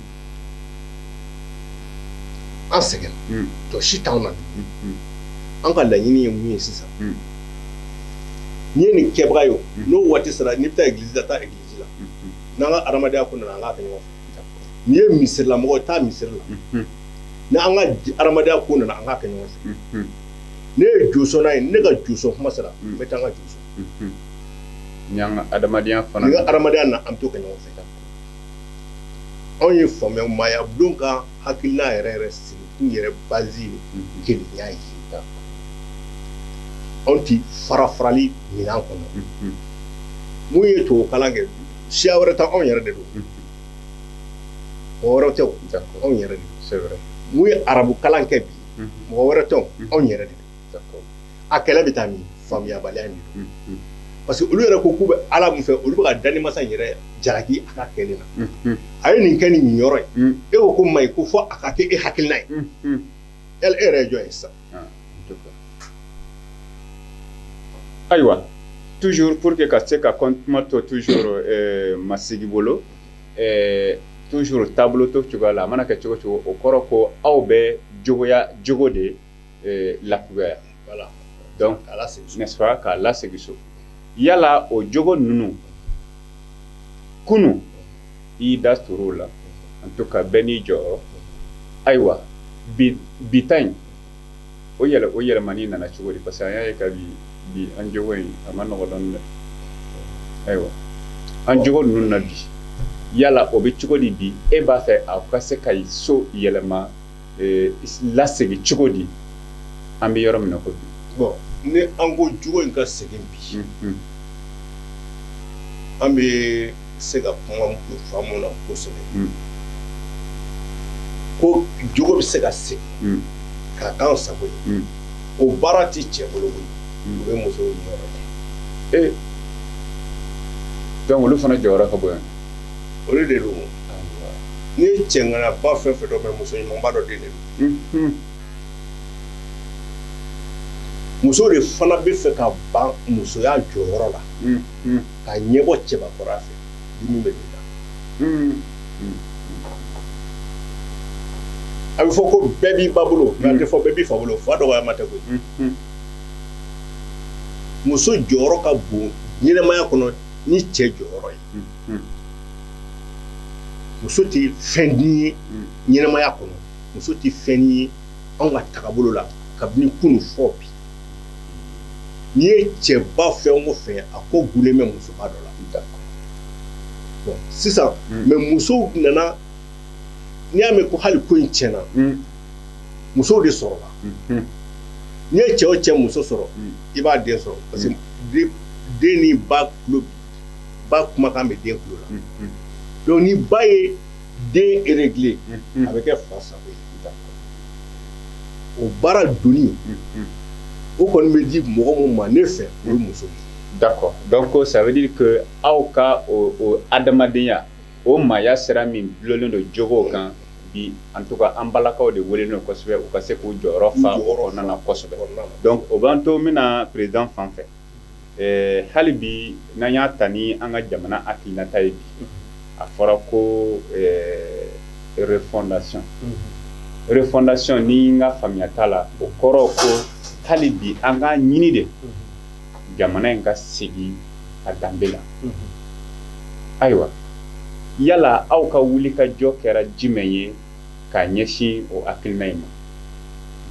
An sɛgɛnna, tɔ si t'anw na. An ka laɲini ye mun ye sisan? N'i ye nin kɛbaga ye o, n'o waati sera, n'i bɛ taa église la, taa église la. N'an ka adamadenya ko nana, an k'a kɛ ɲɔgɔn fɛ. N'i ye misirilamɔgɔ ye, taa misiri la. N'an ka adamadenya ko nana, an k'a kɛ ɲɔgɔn fɛ. Ne ye josɔnna ye, ne ka josɔn kuma sera, n bɛ taa n ka josɔn. Ni an ka adamadenya fana. Ni ka adamadenya na, an bɛ t'o kɛ ɲɔgɔn fɛ. Anw ye faamuya, maaya bulon ka hakilina yɛrɛ yɛrɛ sigi kun yɛrɛ base ye kelenya ye. Anw ti fara farali minɛn kɔnɔ. Mun ye tubabu kalan kɛ, siya wɛrɛ tɛ, anw yɛrɛ de don. Mɔgɔ wɛrɛ tɛ o, anw yɛrɛ de don. C'est vrai. Mun ye arabu kalan kɛ bi, mɔgɔ wɛrɛ tɛ o, anw yɛrɛ de don. A kɛlɛ bɛ taa min? Faamuyabaliya in de don. Parce que olu yɛrɛ ko k'u bɛ Ala mun fɛ, olu bɛ ka danimasa in yɛrɛ jalaki a ka kɛlen na. A ye nin kɛ ni nin yɔrɔ ye, e ko ko maɲi, ko fɔ a ka kɛ e hakilina ye. Yala e yɛrɛ ye jɔn ye sisan? Ayiwa, toujours pour que ka se ka kuma to toujours Masigi bolo, toujours taabolo to cogoya la, a mana kɛ cogo cogo, o kɔrɔ ko aw bɛ jogoya jogo de lakugoya. Voilà. Donc, n'est-ce pas, k'a lasegin so. Yala o jogo ninnu kunu i y'i da turu o la, en tout cas bɛɛ n'i jɔyɔrɔ. Ayiwa, bi ta in o yɛlɛmani nana cogo di? Parce que an y'a ye ka bi an jogo in a ma nɔgɔ dɔɔni dɛ. Ayiwa, an jogo ninnu na bi, yala o bɛ cogo di bi? E b'a fɛ aw ka se ka so yɛlɛma, lasegin cogo di? An bɛ yɔrɔ min na ko bi. Bon, ni an ko jogo in ka segin bi, an bɛ se ka kuma faamu na kosɛbɛ. Ko jogo bɛ se ka segin k'a k'an sago ye, o baara ti cɛ bolo koyi, o bɛ musow jɔyɔrɔ ye. Donc olu fana jɔyɔrɔ ka bon yan. Olu de don. N'i ye cɛŋanaba fɛn fɛn dɔ mɛn, muso ɲumanba dɔ den de don. Muso de fana bɛ fɛ ka ban musoya jɔyɔrɔ la, ka ɲɛbɔ cɛbakɔrɔya fɛ, dimi bɛ don i la. A bɛ fɔ ko bɛɛ b'i ba bolo, nka a tɛ fɔ bɛɛ b'i fa bolo, fa dɔgɔyama tɛ koyi. Muso jɔyɔrɔ ka bon ɲɛnɛmaya kɔnɔ ni cɛ jɔyɔrɔ ye. Muso tɛ fɛn ye ɲɛnɛmaya kɔnɔ, muso tɛ fɛn ye anw ka tagabolo la kabini kunun fɔ bi. N'i ye cɛba fɛn o fɛn, a ko gulen bɛ musoba dɔ la. Bon, sisan, mais musow nana, n'i y'a mɛn ko hali ko in tiɲɛna, musow de sɔrɔla. N'i ye cɛ o cɛ muso sɔrɔ, i b'a den sɔrɔ, parce que den ni ba tulo, ba kumakan bɛ den tulo la. Donc ni ba ye den réglé, a bɛ kɛ fa sago ye. O baara donni, o kɔni bɛ di mɔgɔ mun ma ne fɛ, o ye muso ye. D'accord. Donc ça veut dire que aw ka o adamadenya, o maaya sira min dulonnen don jogow kan bi, en tout cas an balakaw de welelen don kosɛbɛ u ka se k'u jɔyɔrɔ fa o kɔnɔna na kosɛbɛ. Donc o b'an to n bɛna président fan fɛ. Hali bi n'an y'a ta ni an ka jamana hakilinata ye bi, a fɔra ko refondation. Refondation, ni n ka faamuya t'a la, o kɔrɔ ko hali bi an k'a ɲini de jamana in ka segin a danbe la. Ayiwa, yala aw ka wuli ka jɔ kɛra jumɛn ye k'a ɲɛsin o hakilina in ma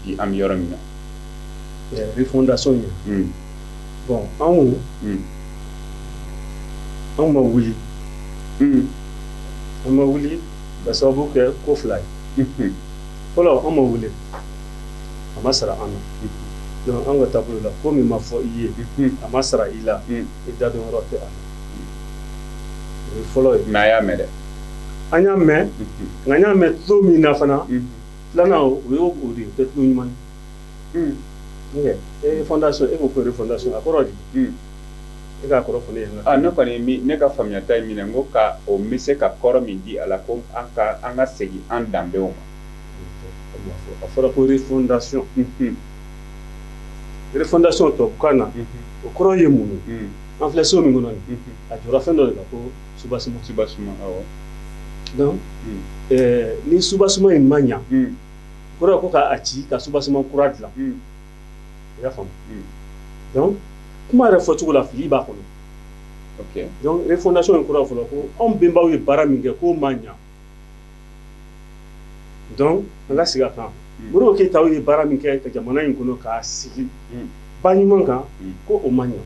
bi an bɛ yɔrɔ min na? Refondation ye. Bon, anw anw ma wuli. An ma wuli ka sababu kɛ ko fila ye. Fɔlɔ, an ma wuli A ma sara an na. Donc an ka taabolo la, ko min ma fɔ i ye, a ma sara i la, i da don yɔrɔ tɛ a la. O ye fɔlɔ ye. Mais a y'a mɛn dɛ. An y'a mɛn, nka an y'a mɛn tulo min na fana, filanan o ye o de ye, o tɛ tulo ɲuman ye. E fondation, e ko ko refondation, a kɔrɔ di? E k'a kɔrɔ fɔ ne ɲɛna. Ah, ne kɔni, ne ka faamuyata ye min ye, n ko ka o bɛ se ka kɔrɔ min di a la, ko an ka segin an danbew ma. A fɔra ko refondation. Refondation tubabukan na, o kɔrɔ ye mun ye? An filɛ so min kɔnɔ nin, a jɔra fɛn dɔ de kan ko soubassement. Soubassement, awɔ. Donc ni soubassement in ma ɲa, o kɔrɔ ye ko k'a ci ka soubassement kura dilan. I y'a faamu? Donc kuma yɛrɛ fɔcogo la, fili b'a kɔnɔ. Ok. Donc refondation in kɔrɔ fɔlɔ ko anw bɛnbaw ye baara min kɛ k'o ma ɲa. Donc an ka segin a kan. Modibo Keyitaw ye baara min kɛ ka jamana in kɔnɔ k'a sigi ba ɲuman kan, ko o ma ɲa.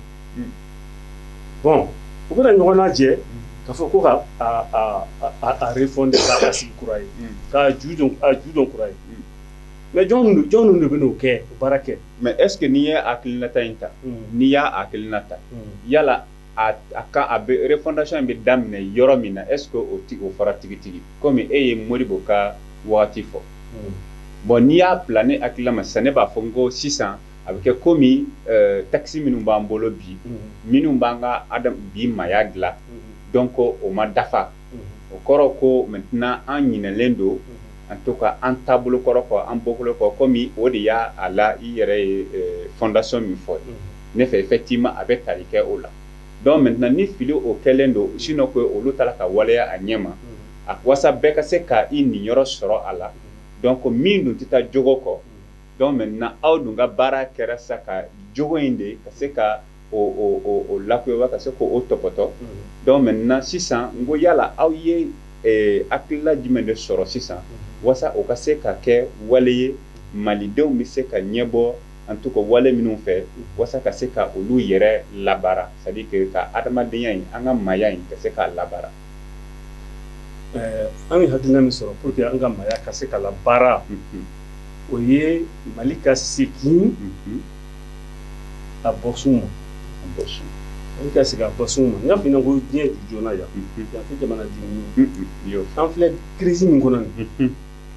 Bon, u bɛna ɲɔgɔn lajɛ k'a fɔ ko ka a refonder, k'a sigi kura ye, k'a ju dɔn kura ye. Mais jɔn de bɛ n'o kɛ, o baara kɛ? Mais est ce que n'i ye hakilinata in ta, n'i y'a hakilinata, yala a ka a bɛ refondation in bɛ daminɛ yɔrɔ min na, est ce que o ti o fɔra tigitigi? Komi e ye Modibo ka wagati fɔ. Bon, n'i y'a bila ne hakilila ma sisan, ne b'a fɔ n ko sisan a bɛ kɛ komi taxe minnu b'an bolo bi, minnu b'an ka bi maaya dilan, donc o ma dafa. O kɔrɔ ko maintenant an ɲinɛlen don, en tout cas an taabolo kɔrɔ kɔ, an bɔkolo kɔ, komi o de y'a a la i yɛrɛ ye fondation min fɔ. Ne fɛ effectivement a bɛ tali kɛ o la. Donc maintenant ni fili o kɛlen don, sinon ko olu taara ka waleya a ɲɛ ma, a wasa bɛɛ ka se ka i niyɔrɔ sɔrɔ a la. Donc min dun tɛ taa jogo kɔ. Donc maintenant aw dun ka baara kɛra sa ka jogo in de ka se ka o lakoyaba, ka se k'o tɔpɔtɔ. Donc maintenant sisan n ko yala aw ye hakilila jumɛn de sɔrɔ sisan wasa o ka se ka kɛ wale ye, malidenw bɛ se ka ɲɛbɔ en tout cas wale minnu fɛ, wasa ka se ka olu yɛrɛ labaara, c'est à dire que ka adamadenya in, an ka maaya in ka se k'a labaara. An ye hakilina min sɔrɔ pour que an ka maaya ka se ka labaara, o ye Mali ka segin a bɔsun ma. Mali ka segin a bɔsun ma. N y'a f'i ɲɛna ko diɲɛ ju joona yan, yan tɛ jamana den ye. An filɛ crise min kɔnɔ nin,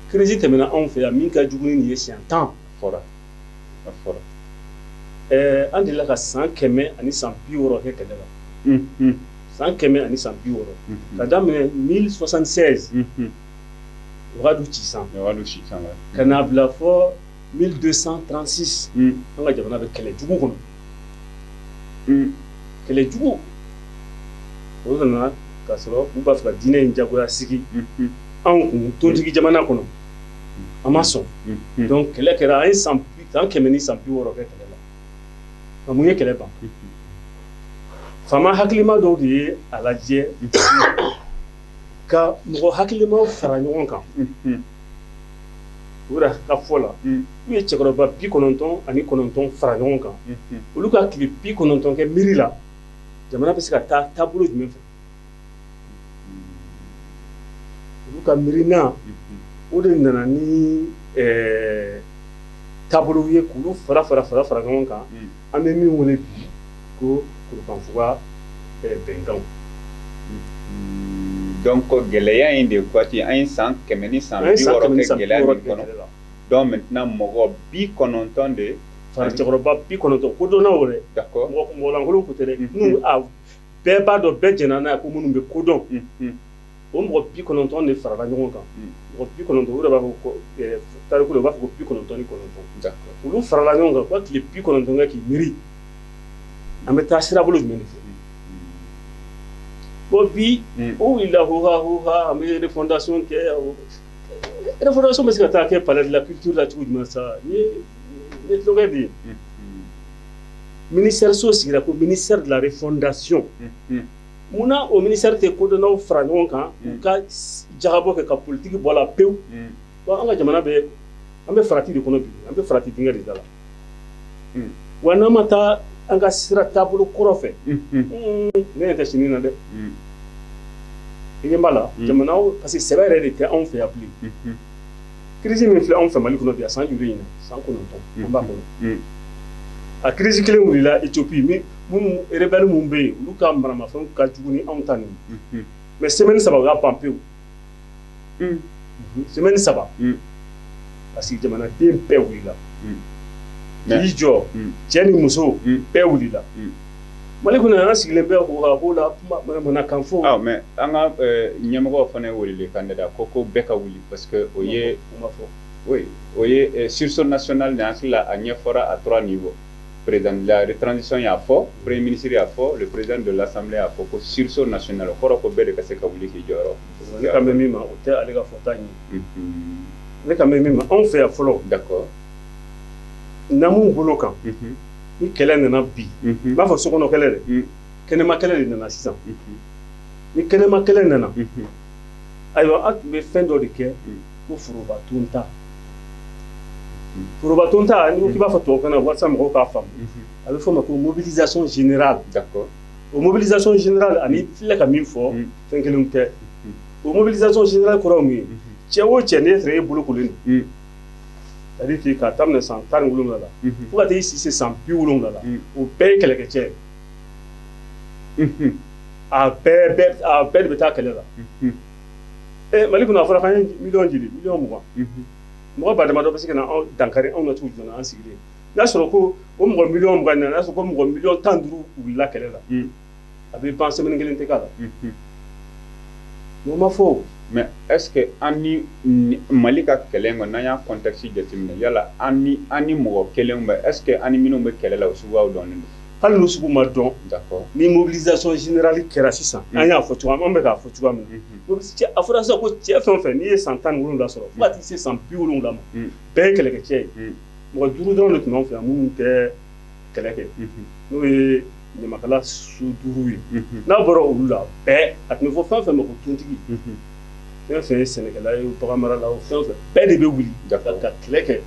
crise tɛmɛna anw fɛ yan min ka jugu ni nin ye siɲɛ 10. Fɔra, a fɔra. An delila ka san 160 kɛ kɛlɛ la. San 160. Ka daminɛ 1076, Wagadu ci san. Wagadu ci san. Ka n'a bila fɔ 1236, an ka jamana bɛ kɛlɛ jugu kɔnɔ. Kɛlɛ jugu. O nana k'a sɔrɔ u b'a fɛ ka diinɛ in jagoya sigi anw kun tontigi jamana kɔnɔ. An ma sɔn. Donc kɛlɛ kɛra, an ye san 160 kɛ kɛlɛ la. Nka mun ye kɛlɛ ban? Faama hakilima dɔw de ye a lajɛ ka mɔgɔ hakilimaw fara ɲɔgɔn kan. U yɛrɛ ka fɔ la, u ye cɛkɔrɔba 99 fara ɲɔgɔn kan. Olu ka tile 90 kɛ miiri la, jamana bɛ se ka taa taabolo jumɛn fɛ? Olu ka miirina, o de nana ni taabolo ye k'olu fara ɲɔgɔn kan. An bɛ min wele bi ko Kurukanfuga bɛnkanw. Donc gɛlɛya in de waati an ye san 160 kɛ gɛlɛya min kɔnɔ. Donc maintenant mɔgɔ 90 de fara cɛkɔrɔba 90 kodɔnnaw dɛ. D'accord. Mɔgɔ lankolon ko tɛ dɛ. Minnu a bɛɛ b'a dɔn, bɛɛ jɛnna n'a ye ko minnu bɛ kodɔn. O mɔgɔ 90 de farala ɲɔgɔn kan. Mɔgɔ 90, u yɛrɛ b'a fɔ ko tariku la u b'a fɔ ko 99. D'accord. Olu farala ɲɔgɔn kan ko tile 90 kɛ k'i miiri. An bɛ taa sirabolo jumɛn de fɛ? Bon bi, o wulila hoha an bɛ refondation kɛ. Refondation bɛ se ka taa kɛ palais de la culture la cogo jumɛn sa? Ni ye tulonkɛ de ye. Ministère so sigira ko ministère de la refondation. Munna o ministère tɛ kodɔnnaw fara ɲɔgɔn kan, u ka jagabɔ kɛ ka politique bɔ a la pewu? Bon, an ka jamana bɛ, an bɛ farati de kɔnɔ bi, an bɛ farati dingɛ de da la. Wa n'an ma taa an ka sira taabolo kɔrɔ fɛ, ne ɲɛ tɛ sini na dɛ. I ɲɛ b'a la, jamana, parce que sɛbɛ yɛrɛ de tɛ anw fɛ yan bilen. Crise min filɛ anw fɛ Mali kɔnɔ bi, a san joli ɲinɛ? San 9 an b'a kɔnɔ. A crise kelen wulila Éthiopie, min minnu rebelle minnu bɛ yen, olu ka maramafɛnw ka jugu ni anw ta nin ye. Mais semaine 3 u y'a ban pewu. Semaine 3. Parce que jamanaden bɛɛ wulila. K'i jɔ, cɛ ni muso bɛɛ wulila. Mali kɔnɔ an sigilen bɛ o ka ko la manamanakan fɔ. Ah, mais an ka ɲɛmɔgɔw fana ye welelikan de da ko bɛɛ ka wuli, parce que o ye o ma fɔ. Oui, o ye sursaut national de hakili la, a ɲɛfɔra à 3 niveaux. Président de la transition y'a fɔ, premier ministre y'a fɔ, le président de l'assemblée y'a fɔ ko sursaut national, o kɔrɔ ko bɛɛ de ka se ka wuli k'i jɔyɔrɔ. Ne kan bɛ min ma, o tɛ ale ka fɔta in ye. Ne kan bɛ min ma, anw fɛ yan fɔlɔ. D'accord. Namu bolo kan. Ni kɛlɛ nana bi, n b'a fɔ sokɔnɔ kɛlɛ dɛ, kɛnɛma kɛlɛ de nana sisan. Ni kɛnɛma kɛlɛ nana, ayiwa, an tun bɛ fɛn dɔ de kɛ ko foroba ton ta. Foroba ton ta, n'i ko k'i b'a fɔ tubabukan na walasa mɔgɔw k'a faamu, a bɛ fɔ o ma ko mobilisation générale. D'accord. O mobilisation générale ani filɛ ka min fɔ, fɛn kelenw tɛ. O mobilisation générale kɔrɔ ye mun ye? Cɛ o cɛ, n'e sɔrɔ e bolokolen don, c'est-à-dire que k'a daminɛ san 17 la fo ka taa i si se san 70 la, o bɛɛ ye kɛlɛkɛcɛ ye. A bɛɛ de bɛ taa kɛlɛ la. Mali kɔnɔ a fɔra k'an ye miliyɔn joli, miliyɔn 20. Mɔgɔ ba damadɔ bɛ se ka na anw dankari anw na cogo jumɛn na an sigilen? N'a sɔrɔ ko o mɔgɔ miliyɔn 20 na, n'a sɔrɔ ko mɔgɔ miliyɔn 15 wulila kɛlɛ la, a bɛ ban, semaine kelen tɛ k'a la. O ma fɔ. Mais est-ce que an ni Mali ka kɛlɛ in kɔnɔ, n'an y'a contexte jateminɛ, yala an ni mɔgɔ kelen bɛ, est-ce que an ni minnu bɛ kɛlɛ la, o suguyaw dɔnnen don? Hali n'o sugu ma dɔn. D'accord. Ni mobilisation générale kɛra sisan, an y'a fɔ cogoya min, an bɛ k'a fɔ cogoya min na. A fɔra sisan ko cɛ fɛn o fɛn n'i ye san 17 sɔrɔ fo ka t'i se san 70 ma, bɛɛ ye kɛlɛkɛcɛ ye. Mɔgɔ 5 dɔrɔn de tun b'anw fɛ yan minnu tɛ kɛlɛ kɛ, n'o ye ɲamakala so 5 ye. N'a bɔra olu la, bɛɛ a tun bɛ fɔ fɛn o fɛn ma ko tontigi, fɛn o fɛn ye sɛnɛkɛla ye, bagan marala o, fɛn o fɛn, bɛɛ de bɛ wuli ka kɛlɛ kɛ.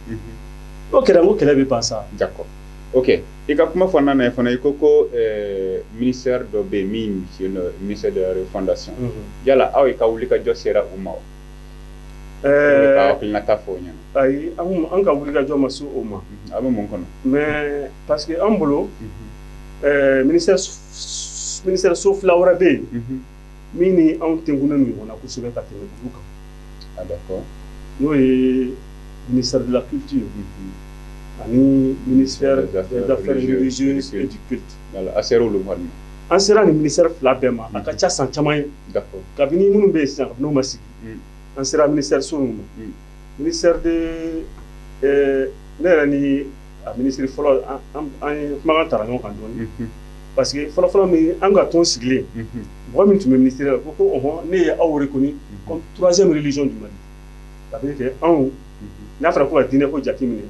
N'o kɛra, n ko kɛlɛ bɛ ban sa. D'accord. Ok, i ka kuma kɔnɔna na fana, i ko ko ministère dɔ bɛ yen min ministère de la refondation. Yala aw ka wuli ka jɔ sera u ma wa? Ka hakilinata fɔ o ɲɛna. Ayi, an ka wuli ka jɔ ma se o ma. A bɛ mun kɔnɔ? Mais parce que an bolo, ministère so fila wɛrɛ bɛ yen min ni anw tɛnkunnen don ɲɔgɔn na kosɛbɛ ka tɛmɛ olu kan. Ah, d'accord. N'o ye ministère de la culture ani ministère des affaires religieuses et du culte. Voilà, a sera olu ma. An sera nin ministère fila bɛɛ ma, a ka ca san caman ye. D'accord. Kabini minnu bɛ yen sisan, kabini n'o ma sigi, an sera ministère so ninnu ma. Ministère de ne yɛrɛ ni a ministre fɔlɔ, an ye kumakan tara ɲɔgɔn kan dɔɔni. Parce que fɔlɔ-fɔlɔ min an ka tɔn sigilen, mɔgɔ min tun bɛ ministère la ko ɔhɔn, ne ye aw reconnu comme troisième religion du Mali. Ça veut dire que anw, n'a fɔra ko ka diinɛ ko jate minɛ,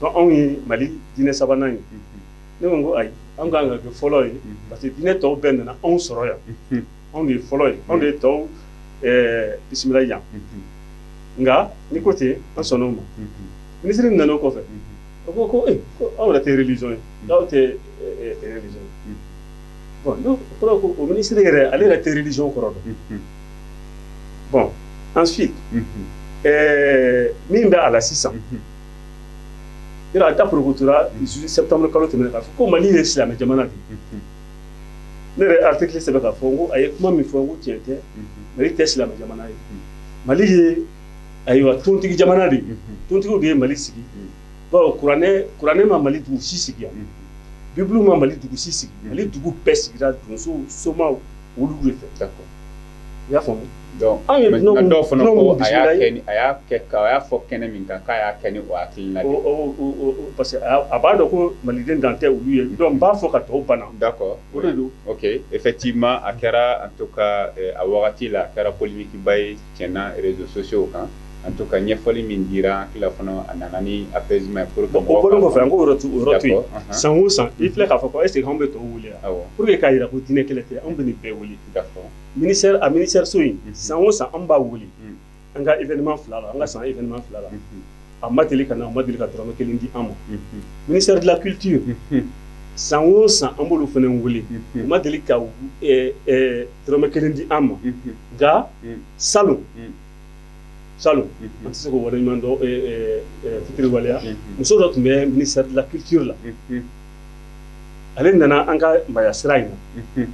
donc anw ye Mali diinɛ sabanan ye. Ne ko ayi, an kan ka kɛ fɔlɔ ye, parce que diinɛ tɔw bɛɛ nana anw sɔrɔ yan. Anw de ye fɔlɔ ye, anw de ye tɔw bisimila yan. Nka n'i ko ten, an sɔnn'o ma. Ministre nana o kɔfɛ, o ko ko ko aw yɛrɛ tɛ religion ye, aw tɛ religion ye. Bon, n'o kɔrɔ ko o ministre yɛrɛ, ale yɛrɛ tɛ religion kɔrɔ dɔn. Bon, ensuite, min bɛ a la sisan, yɔrɔ a da porokotora septembre kalo tɛmɛnen k'a fɔ ko Mali ye silamɛ jamana de ye. Ne yɛrɛ article sɛbɛn k'a fɔ n ko a ye kuma min fɔ, n ko tiɲɛ tɛ, Mali tɛ silamɛ jamana ye. Mali ye ayiwa tontigi jamana de ye. Tontigiw de ye Mali sigi. Bawo kuranɛ ma Mali dugu si sigi yan. Bible ma Mali dugu si sigi. Mali dugu bɛɛ sigira donsow, somaw, olu de fɛ. D'accord. I y'a faamu? Donc, anw ye maintenant dɔw fana ko a y'a kɛ ni a y'a kɛ a y'a fɔ kɛnɛ min kan k'a y'a kɛ ni o hakilina de ye. Parce que a b'a dɔn ko maliden dan tɛ olu ye, donc n b'a fɔ ka tɔw bana. D'accord. O de don. Ok, effectivement a kɛra en tout cas a wagati la, a kɛra polémique ba ye tiɲɛna réseaux sociaux kan. En tout cas ɲɛfɔli min dira, an hakili la fana a nana ni apaisement pour que o bɔlen kɔfɛ, an k'o yɔrɔ to o yɔrɔ to yen. San o san i filɛ k'a fɔ ko est ce que anw bɛ tɔw wele wa? Awɔ. Pour que k'a jira ko diinɛ kɛlɛ tɛ, anw bɛ nin bɛɛ wele. D'accord. Ministère a ministère so in, san o san an b'a wele. An ka événement fila la, an ka san événement fila la. A ma deli ka na, a ma deli ka dɔrɔmɛ kelen di an ma. Ministère de la culture, san o san an b'olu fana wele. U ma deli ka dɔrɔmɛ kelen di an ma. Nka salon, salon an tɛ se k'o waleɲuman dɔn fitiri waleya muso dɔ tun bɛ ministère de la culture la ale nana an ka Maya sira in na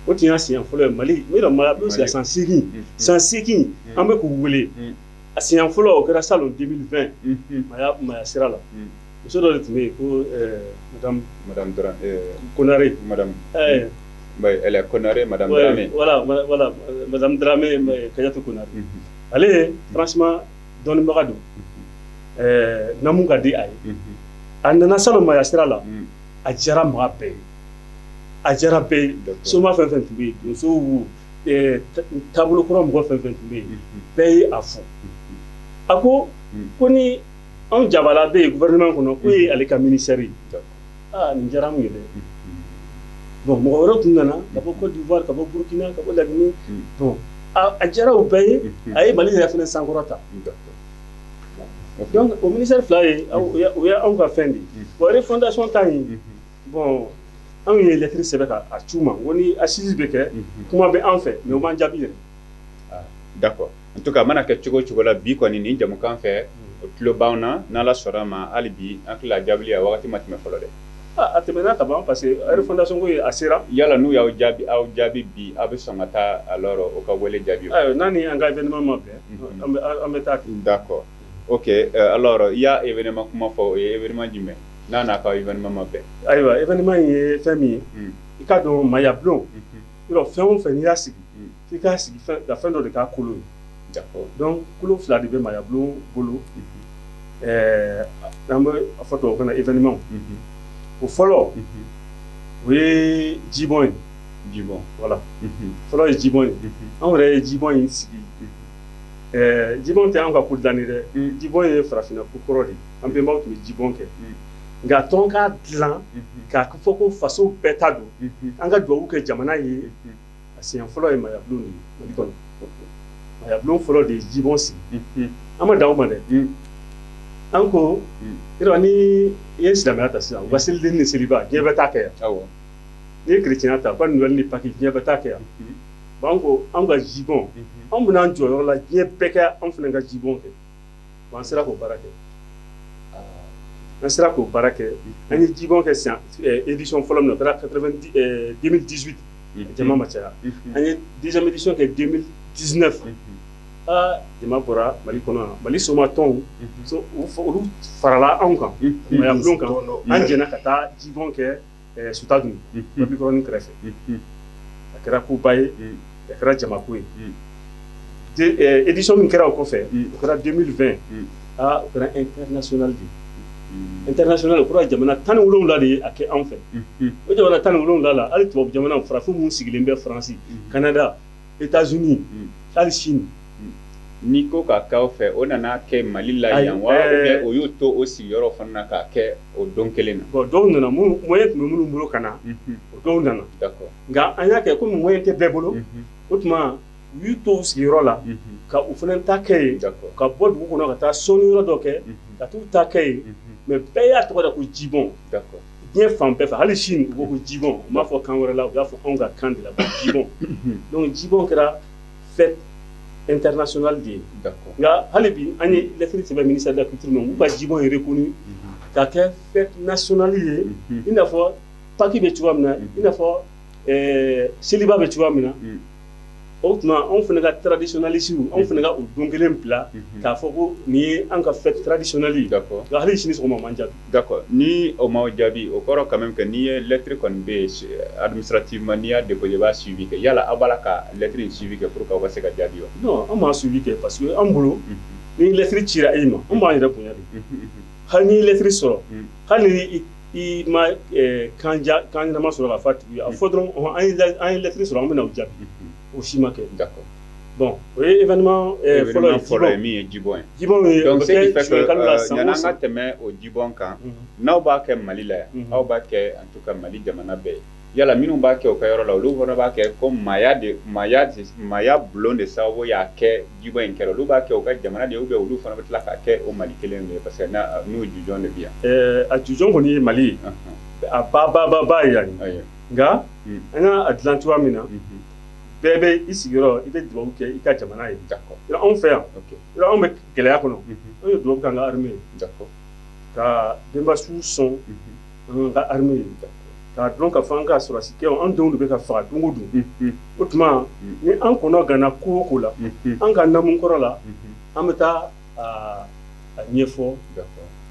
o tun y'a siɲɛ fɔlɔ ye Mali n bɛ Maya bulon sigi san 8 san 8 an bɛ k'u wele a siɲɛ fɔlɔ o kɛra salon 2020 Maya sira la muso dɔ de tun bɛ yen ko madame Konare madame elle est Konare madame Dramé voilà voilà madame Dramé Kadiatou Konare ale franchement dɔnnibaga don namu ka di a ye a nana salon Maya sira la a diyara maa bɛɛ ye a diyara bɛɛ ye soma fɛn fɛn tun bɛ yen donsow taabolo kɔrɔ mɔgɔ fɛn fɛn tun bɛ yen bɛɛ ye a fo a ko ko ni anw jabala bɛ yen gouvernement kɔnɔ k'o ye ale ka ministère ye aa nin diyara anw ye dɛ bon mɔgɔ wɛrɛw tun nana ka bɔ Côte d'Ivoire ka bɔ Burkina ka bɔ Laginɛ bon a diyara o bɛɛ ye a ye Mali yɛrɛ fana sankɔrɔta donc o ministère fila ye o ye anw ka fɛn de ye bon refondation ta in bon anw ye lettre sɛbɛn ka a c'u ma ko ni assise bɛ kɛ kuma bɛ an fɛ mais o m'an jaabi yɛrɛ. D'accord en tout cas a mana kɛ cogo o cogo la bi kɔni nin jamukan fɛ o tulo b'anw na n'Ala sɔnna ma hali bi an tila jaabili a wagati ma tɛmɛ fɔlɔ dɛ. A tɛmɛna ka ban parce que refondation ko a sera. Yala n'u y'aw jaabi aw jaabi bi aw bɛ sɔn ka taa alors o ka wele jaabi o. Ayiwa n'a ni an ka événement ma bɛn an bɛ taa. D'accord ok alors i y'a événement kuma fɔ o ye événement jumɛn n'a n'a ka événement ma bɛn. Ayiwa événement in ye fɛn min ye i k'a dɔn Maya bulon yɔrɔ fɛn o fɛn n'i y'a sigi f'i k'a sigi fɛn ka fɛn dɔ de k'a kolo ye. D'accord donc kolo fila de bɛ Maya bulon bolo an bɛ a fɔ tubabukan na événement o fɔlɔ o ye jibɔn ye. Jibɔn voilà fɔlɔ ye jibɔn ye anw yɛrɛ ye jibɔn in sigi jibɔn tɛ anw ka ko dilanni dɛ jibɔn ye farafinna ko kɔrɔ de ye an bɛnbaw tun bɛ jibɔn kɛ nka tɔn k'a dilan k'a fɔ ko faso bɛɛ ta don an ka duwawu kɛ jamana ye a siɲɛ fɔlɔ ye Maya bulon de ye Mali kɔnɔ Maya bulon fɔlɔ de ye jibɔn sigi an ma dan o ma dɛ an ko yɔrɔ ni i ye silamɛya ta sisan u ka seliden ni seliba diɲɛ bɛɛ t'a kɛ yan n'i ye chrétien ta u ka Noël ni Pâques diɲɛ bɛɛ t'a kɛ yan bon an ko an ka jibɔn anw bɛna an jɔ yɔrɔ la diɲɛ bɛɛ kɛ anw fana ka jibɔn kɛ bon an sera k'o baara kɛ an sera k'o baara kɛ an ye jibɔn kɛ sisan édition fɔlɔ min na o kɛra 2018 jama ma caya an ye deuxième édition kɛ 2019 aa jama bɔra Mali kɔnɔ yan Mali somatɔnw olu farala anw kan Maya bulon kan an jɛna ka taa jibɔn kɛ Sutadun Babikɔrɔni kɛrɛfɛ a kɛra koba ye a kɛra jamako ye édition min kɛra o kɔfɛ o kɛra 2020 aa o kɛra international de ye international o kɛra jamana 17 de ye a kɛ anw fɛ o jamana 17 la hali tubabu jamanaw farafin minnu sigilen bɛ Faransi Canada États-Unis hali Chine n'i ko k'a k'aw fɛ o nana kɛ Mali la yan wa ou bien o y'o to o sigiyɔrɔ fana na k'a kɛ o don kelen na. Bon dɔw nana moyen tun bɛ minnu bolo ka na o dɔw nana. D'accord nka an y'a kɛ komi moyen tɛ bɛɛ bolo o tuma u y'u to u sigiyɔrɔ la ka u fana ta kɛ yen ka bɔ dugu kɔnɔ ka taa sɔnni yɔrɔ dɔ kɛ ka t'u ta kɛ yen mais bɛɛ y'a tɔgɔ da ko jibɔn. D'accord diɲɛ fan bɛɛ fɛ hali Chine u ko ko jibɔn u m'a fɔ kan wɛrɛ la u y'a fɔ anw ka kan de la ko jibɔn donc jibɔn kɛra fête international de ye. D'accord nka hali bi an ye lettre sɛbɛn ministère de la culture ma k'u ka jibɔn ye reconnu ka kɛ fête nationale ye i n'a fɔ Pâques bɛ cogoya min na i n'a fɔ seliba bɛ cogoya min na o tuma anw fana ka traditionnaliste anw fana ka o don kelen bila k'a fɔ ko nin ye an ka fête traditionnelle ye. D'accord nka hali sini sɔgɔma o m'an jaabi. D'accord ni o m'aw jaabi o kɔrɔ quand même que n'i ye lettre kɔni bɛ yen administrativement n'i y'a déposé i b'a suivi kɛ yala aw b'a la ka lettre in suivi kɛ pour que aw ka se ka jaabi wa. Non an m'a suivi kɛ parce que an bolo ni lettre cira e ma an b'an yɛrɛ bonya de hali n'i ye lettre sɔrɔ hali ni i ma kan ɲɛnama sɔrɔ k'a fɔ a tigi ye a fɔ dɔrɔn an ye lettre sɔrɔ an bɛna o jaabi. O si ma kɛ. D'accord bon o ye événement fɔlɔ ye min ye jibɔn ye. Jibɔn ye donc ce qui fait que yan'an ka tɛmɛ o jibɔn kan n'aw b'a kɛ Mali la yan aw b'a kɛ en tout cas Mali jamana bɛɛ ye yala minnu b'a kɛ u ka yɔrɔ la olu fana b'a kɛ ko maaya de maaya bulon de sababu y'a kɛ jibɔn in kɛra olu b'a kɛ u ka jamana de ye ou bien olu fana bɛ tila k'a kɛ o Mali kelen de ye parce que n'o jujɔn de bɛ yan. A jujɔn kɔni ye Mali ye a ba ye yan ye nka an y'a dilan cogoya min na. Bɛɛ bɛ i sigiyɔrɔ, i bɛ dugawu kɛ i ka jamana ye. Anw fɛ yan, anw bɛ gɛlɛya kɔnɔ, anw ye dugawu kɛ an ka armée ye. Ka denbasiw sɔn an ka armée ye. K'a dɔn ka fɔ an ka sɔrɔdasikɛw, an denw de bɛ ka faga don o don. O tuma ni an kɔnɔ gana ko o ko la, an ka namu kɔrɔ la, an bɛ taa a ɲɛfɔ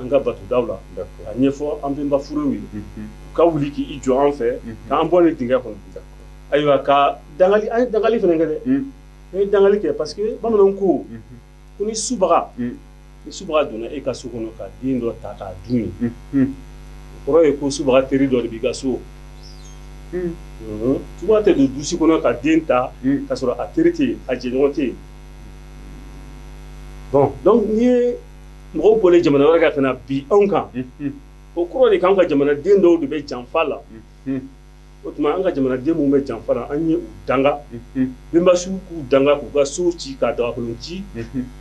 an ka batodaw la, a ɲɛfɔ an bɛnba furew ye, u ka wuli k'i jɔ an fɛ, k'an bɔ nin dingɛ kɔnɔ. Ayiwa, ka dangali, an ye dangali fana kɛ dɛ. An ye dangali kɛ parce que bamananw ko ko ni subaga donna e ka so kɔnɔ ka den dɔ ta k'a dun ye, o kɔrɔ ye ko subaga teri dɔ de b'i ka so. Subaga tɛ don dusi kɔnɔ ka den ta k'a sɔrɔ a teri tɛ yen, a jɛɲɔgɔn tɛ yen. Bon, donc n'i ye mɔgɔw bɔlen jamana wɛrɛ kan ka na bi anw kan, o kɔrɔ de k'an ka jamanaden dɔw de bɛ janfa la. O tuma an ka jamanaden minnu bɛ janfa la, an ye u danga. Bɛnbasiw k'u danga, k'u ka so ci, k'a dagakolon ci,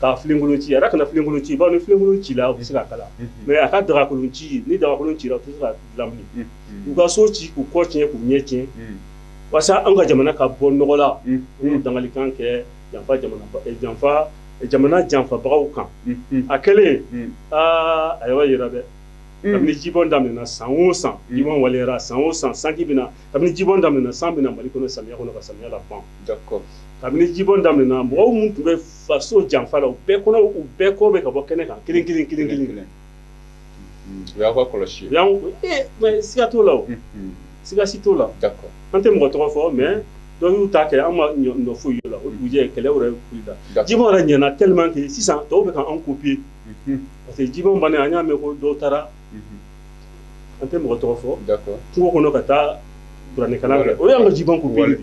k'a filenkolon ci. A yɛrɛ kana filenkolon ci, bawo ni filenkolon ci la, u bɛ se ka kala. Mais a ka dagakolon ci, ni dagakolon cira, u tɛ se ka dilan bilen. U ka so ci, k'u kɔ tiɲɛ, k'u ɲɛ tiɲɛ, walasa an ka jamana ka bɔ nɔgɔ la. An y'o dangalikan kɛ janfa jamana janfabagaw kan. A kɛlen, aa, a yɔrɔ yira dɛ. Kabini jibɔn daminɛna san o san, jibɔn waleyara san o san, sanji bɛna. Kabini jibɔn daminɛna, san bɛna Mali kɔnɔ samiya kɔnɔ ka samiya laban. Kabini jibɔn daminɛna, mɔgɔw minnu tun bɛ faso janfa la, u bɛɛ kɔnɔ, u bɛɛ kɔ bɛ ka bɔ kɛnɛ kan kelen kelen kelen kelen. U y'aw ka kɔlɔsi. Mais siga t'o la o. Siga si t'o la. An tɛ mɔgɔ tɔgɔ fɔ, mais dɔw y'u ta kɛ, an ma nɔ foyi ye o la. O dugujɛ kɛlɛ yɛrɛ wulila. Jibɔn yɛrɛ ɲɛna tellement que sisan tɔw bɛ k'an copier. Parce que jibɔn bannen, an y'a mɛn ko dɔw taara, an tɛ mɔgɔ tɔgɔ fɔ, kungo kɔnɔ ka taa kuranɛkalan kɛ. O y'an ka jibɔn copier.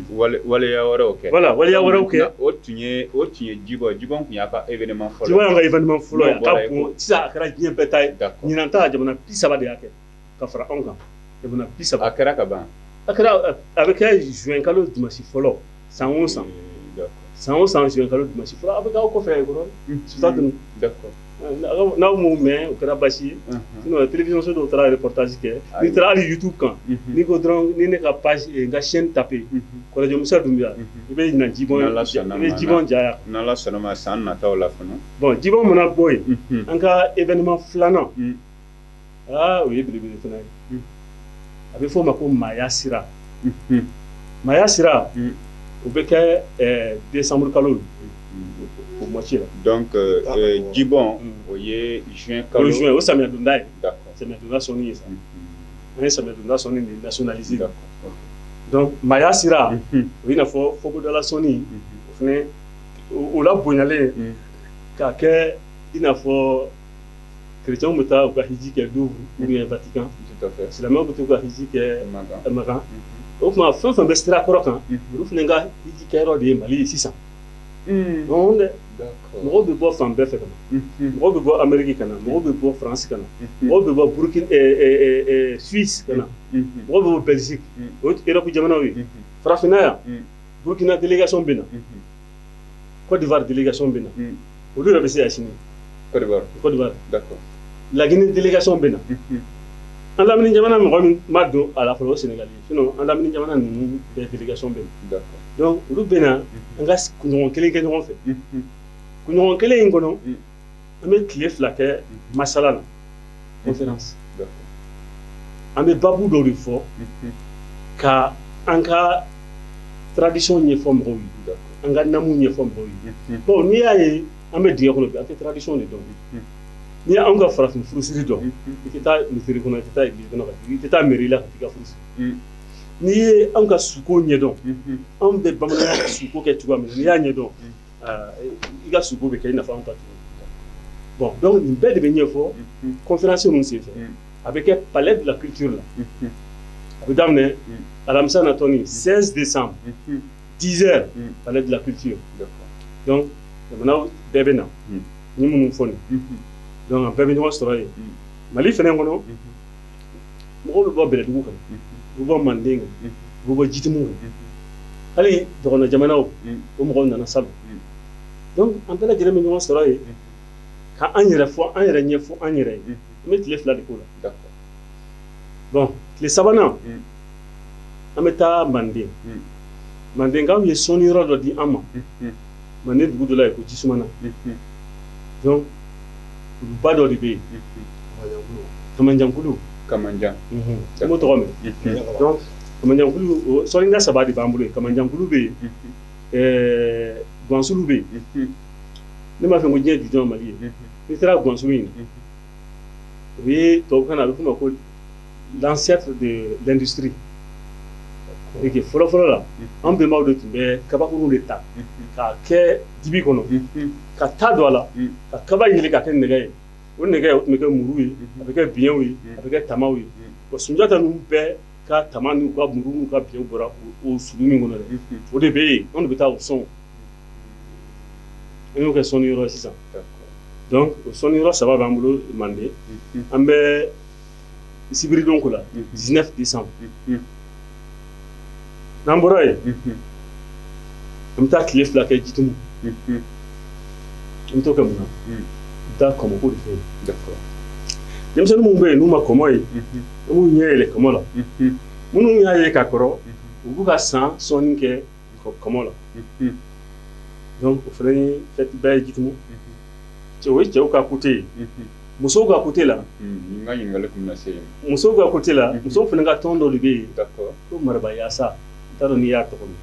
Waleya wɛrɛw kɛ. Voilà, waleya wɛrɛw kɛ. O tun ye jibɔn tun y'a ka événement fɔlɔ. Jibɔn y'an ka événement fɔlɔ ye. A ka bon sisan, a kɛra diɲɛ bɛɛ ta ye. Ɲinan ta, jamana 30 de y'a kɛ ka fara anw kan. Jamana 30. A kɛra ka ban. A kɛra, a bɛ kɛ juin kalo dimanche fɔlɔ san o san. San o san juin kalo dimanche fɔlɔ, a bɛ k'aw kɔfɛ kɔrɔ. Stade. N'aw m'o mɛn, o kɛra basi ye. Sinon télévision so dɔw taara reportage kɛ. N'i taara hali YouTube kan, n'i ko dɔrɔn ni ne ka page, n ka chaîne taper, Kɔrɔjɔ Musa Dunbiya, i bɛ ɲina jibɔn, i bɛ jibɔn jaya. N'Ala sɔnna ma, san nataw la fana. Bon, jibɔn mana bɔ yen, an ka événement filanan, aa, o ye belebele fana ye. A bɛ fɔ o ma ko maaya sira. Maaya sira, o bɛ kɛ décembre kalo o moitié la. Donc jibɔn, o ye juin kalo. O juin, o samiya donda ye. Samiya donda sɔnni ye sa. An ye samiya donda sɔnni de nationaliser. Donc maaya sira, o i n'a fɔ fɔkodala sɔnni, o fana o la bonyalen k'a kɛ i n'a fɔ chrétiens bɛ taa u ka hiji kɛ Louvre ou bien Vatican. Silamɛw bɛ taa u ka hiji kɛ Makan. O tuma fɛn fɛn bɛ sira kɔrɔ kan, olu fana ka hiji kɛyɔrɔ de ye Mali ye sisan. Non dɛ, mɔgɔw bɛ bɔ fan bɛɛ fɛ ka na. Mɔgɔw bɛ bɔ Amérique ka na, mɔgɔw bɛ bɔ France ka na, mɔgɔw bɛ bɔ Burkina, Suisse ka na, mɔgɔw bɛ bɔ Belgique, o ye Europe jamanaw ye. Farafinna yan, Burkina délégation bɛ na, Côte d'Ivoire délégation bɛ na, olu yɛrɛ bɛ se yan sini. Côte d'Ivoire. Côte d'Ivoire. D'accord. La Guinée délégation bɛ na. An lamini jamana mɔgɔ min ma don a la fɔlɔ, o Sénégal ye. Sinon an lamini jamana ninnu bɛɛ délégation bɛ na. Donc olu bɛ na, an ka kunɲɔgɔn kelen kɛ ɲɔgɔn fɛ. Kunɲɔgɔn kelen in kɔnɔ, an bɛ tile 2 kɛ masala la, conférence. An bɛ babu dɔw de fɔ ka an ka tradition ɲɛfɔ mɔgɔw ye, an ka namu ɲɛfɔ mɔgɔw ye. Bon, n'i y'a ye an bɛ dingɛ kɔnɔ bi, an tɛ tradition de dɔn. N'i y'anw ka farafin furusiri dɔn, i tɛ taa misiri kɔnɔ, i tɛ taa église kɔnɔ, i tɛ taa mairie la ka t'i ka furu siri. N'i ye anw ka suko ɲɛdɔn, anw bɛ bamananya suko kɛ cogoya min na, n'i y'a ɲɛdɔn, i ka suko bɛ kɛ i n'a fɔ anw ta cogo. Bon, donc nin bɛɛ de bɛ ɲɛfɔ conférence ninnu senfɛ. A bɛ kɛ palais de la culture la. A bɛ daminɛ alamisa natɔ ni 16 décembre, 10 heures, palais de la culture. Donc jamanaw bɛɛ bɛ na, ni minnu fɔ nin. Donc an bɛɛ bɛ ɲɔgɔn sɔrɔ yen. Mali fɛnɛ kɔnɔ, mɔgɔw bɛ bɔ Bɛlɛdugu kan, u bɛ bɔ Manden kan, u bɛ bɔ Jitimu kan, hali dɔgɔnɔ jamanaw, o mɔgɔw nana salon. Donc an bɛɛ lajɛlen bɛ ɲɔgɔn sɔrɔ yen, ka an yɛrɛ fɔ, an yɛrɛ ɲɛfɔ an yɛrɛ ye. An bɛ tile 2 de k'o la. Bon, tile sabanan, an bɛ taa Manden. Mandenkaw ye sɔnni yɔrɔ dɔ di an ma. Manden dugu dɔ la yen ko Jisumana. Donc ba dɔ de bɛ yen. Kamanjankulu. Kamanjan. I m'o tɔgɔ mɛn? Donc Kamanjankulu, sɔnida 3 de b'an bolo yen. Kamanjankulu bɛ yen, Guwansulu bɛ yen. Ne m'a fɔ ko diɲɛ jujɔn Mali ye. N'i taara Guwansulu in na, o ye tubabukan na a bɛ f'o ma ko l'ancêtre de l'industrie. Et que fɔlɔ fɔlɔ la, an bɛnbaw de tun bɛ kabakurun de ta k'a kɛ dibi kɔnɔ, ka ta don a la, ka kaba yɛlɛ ka kɛ nɛgɛ ye. O nɛgɛ o tun bɛ kɛ muru ye, a bɛ kɛ biɲɛw ye, a bɛ kɛ tamaw ye. Bon, Sunjata ninnu bɛɛ ka tama n'u ka muru n'u ka biɲɛw bɔra o sulu min kɔnɔ dɛ, o de bɛ yen, anw de bɛ taa o sɔn. An y'o kɛ sɔnni yɔrɔ ye sisan. Donc o sɔnni yɔrɔ 3 b'an bolo Manden. An bɛ sibiridon ko la 19 décembre. N'an bɔra yen, an bɛ taa tile 2 kɛ Jitumu. An bɛ t'o kɛ mun na? An bɛ taa kɔmɔko de kɛ yen. Denmisɛnnin minnu bɛ yen n'u ma kɔmɔ ye, an b'u ɲɛ yɛlɛ kɔmɔ la. Minnu y'a ye ka kɔrɔ, u b'u ka san sɔnni kɛ kɔmɔ la. Donc o fana ye fête ba ye Jitumu. O ye cɛw ka côté ye. Musow ka côté la. N ka ɲininkali tun bɛna se yen. Musow ka côté la, musow fana ka tɔn dɔ de bɛ yen. Ko Marabayasa. N t'a dɔn n'i y'a tɔgɔ mɛn.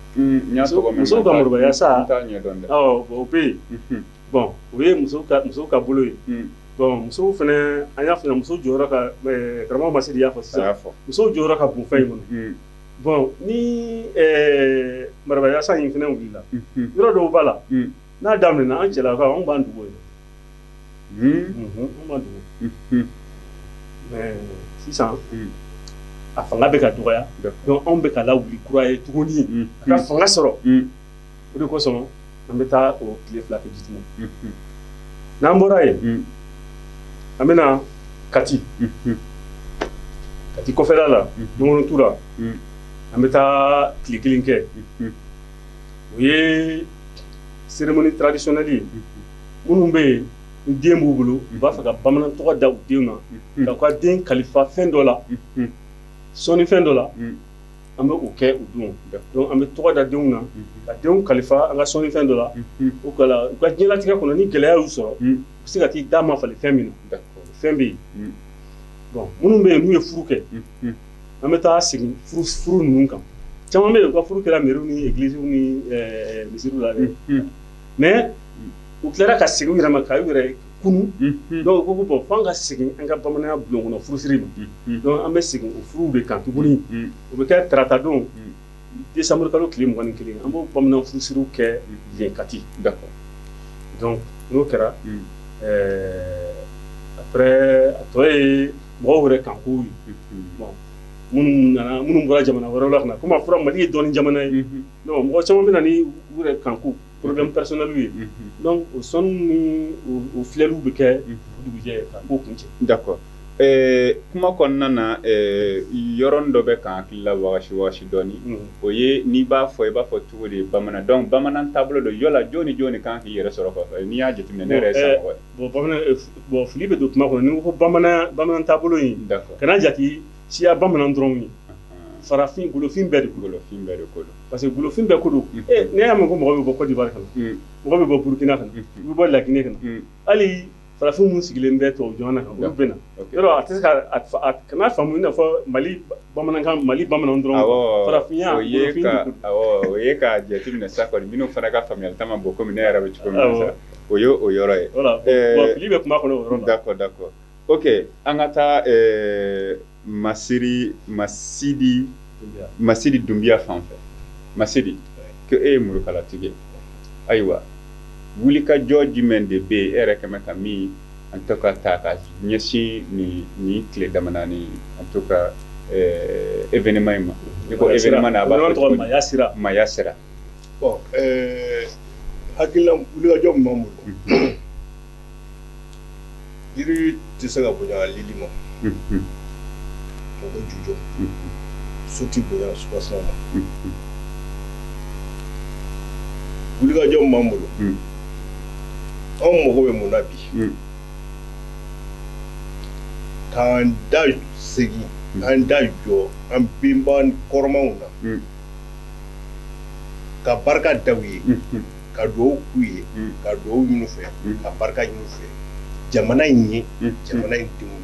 N y'a tɔgɔ mɛn. Musow ka Marabayasa. N t'a ɲɛdɔn dɛ. Awɔ, o bɛ yen. Bon, o ye musow ka bolo ye. Bon, musow fana, an y'a fɔ musow jɔyɔrɔ ka, karamɔgɔ Masidi y'a fɔ sisan. Musow jɔyɔrɔ ka bon fɛn in kɔnɔ. Bon, ni Marabayasa in fana wulila, yɔrɔ dɔw b'a la, n'a daminɛna an cɛlakaw anw b'an dogo yen. Anw b'an dogo. Mais sisan a fanga bɛ ka dɔgɔya, donc anw bɛ ka lawuli kura ye tuguni, a ka fanga sɔrɔ. O de kosɔn an bɛ taa o tile 2 kɛ Jitumu. N'an bɔra yen, an bɛ na Kati. Kati kɔfɛla la, Ɲɔgɔntu la, an bɛ taa tile 1 kɛ. O ye cérémonie traditionnelle ye. Minnu bɛ yen ni den b'u bolo, u b'a fɛ ka bamanan tɔgɔ da u denw na, k'u ka den kalifa fɛn dɔ la, sɔnni fɛn dɔ la, an bɛ o kɛ o don. Donc an bɛ tɔgɔ da denw na, ka denw kalifa an ka sɔnni fɛn dɔ la, o kala u ka diɲɛlatigɛ kɔnɔ ni gɛlɛya y'u sɔrɔ, u bɛ se ka t'i da ma falen fɛn min na. Fɛn bɛ yen. Bon, minnu bɛ yen n'u ye furu kɛ, an bɛ taa segin furu ninnu kan. Caman bɛ yen u ka furu kɛra mairie ni église ni misiriw la dɛ. Mais u tilara ka segin u yɛrɛ ma ka u yɛrɛ kunu. Donc u ko bon, f'an ka segin an ka bamananya bulon kɔnɔ furusiri ma. Donc an bɛ segin o furuw de kan tuguni. O bɛ kɛ tarata don, décembre kalo tile 21, an b'o bamanan furusiriw kɛ yen Kati. Donc n'o kɛra, après a tɔ ye mɔgɔw yɛrɛ kankow ye. Bon, minnu nana, minnu bɔra jamana wɛrɛw la ka na, komi a fɔra Mali ye dɔɔnin jamana ye. Donc mɔgɔ caman bɛ na ni u yɛrɛ kanko problème personnel ye. Donc o sɔnni ni o filɛliw bɛ kɛ o dugujɛ ka ko kuncɛ. D'accord. Kuma kɔnɔna na, yɔrɔnin dɔ bɛ k'an hakili la wagasi dɔɔni. O ye n'i b'a fɔ i b'a fɔ cogo di bamanan. Donc bamanan taabolo don, yala jɔn ni jɔn de kan k'i yɛrɛ sɔrɔ kɔfɛ n'i y'a jateminɛ ne yɛrɛ ye samɔgɔ ye. Bon, bamanan, bon, fili bɛ don kuma kɔnɔ n'i ko bamanan taabolo in. Kana jate siya bamanan dɔrɔn ye. Farafin golofin bɛɛ de ko. Golofin bɛɛ de ko don. Parce que golofin bɛɛ ko don. Ne y'a mɛn ko mɔgɔ bɛ bɔ Côte d'Ivoire ka na, mɔgɔ bɛ bɔ Burkina ka na, u bɛ bɔ La Guinée ka na. Hali farafin minnu sigilen bɛ tubabu jamana kan, olu bɛ na. Yɔrɔ a tɛ se ka kana faamu i n'a fɔ Mali bamanankan, Mali bamanan dɔrɔn. Farafinya, golofin de ko don. Awɔ, o ye k'a jateminɛ sa kɔni, minnu fana ka faamuyali ta ma bon komi ne yɛrɛ bɛ cogo min na sa, o ye o yɔrɔ ye. Voilà, bon, fili bɛ kuma kɔnɔ o yɔrɔ la. D'accord. Ok, an ka taa Masidi Dunbiya fan fɛ. Masidi, ko e ye murukalatigi ye. Ayiwa, wulikajɔ jumɛn de bɛ yen e yɛrɛ kɛmɛ ka min en tout cas ta ka ɲɛsin nin tile damadɔ en tout cas événement in ma? I ko événement na a b'a fɔ cogo di? Maya sira. Maya sira. Bon, hakilina wulikajɔ min b'an bolo, yiri tɛ se ka bonya lili ma. Mɔgɔ jujɔ. So tɛ bonya soubassement ma. Wulikajɔ min b'an bolo, anw mago bɛ mun na bi? K'an da segin, k'an da jɔ an benba kɔrɔmaw na. Ka barika da u ye, ka dugawu k'u ye, ka dugawu ɲini u fɛ, ka barika ɲini u fɛ. Jamana in ye, jamana in denw ye.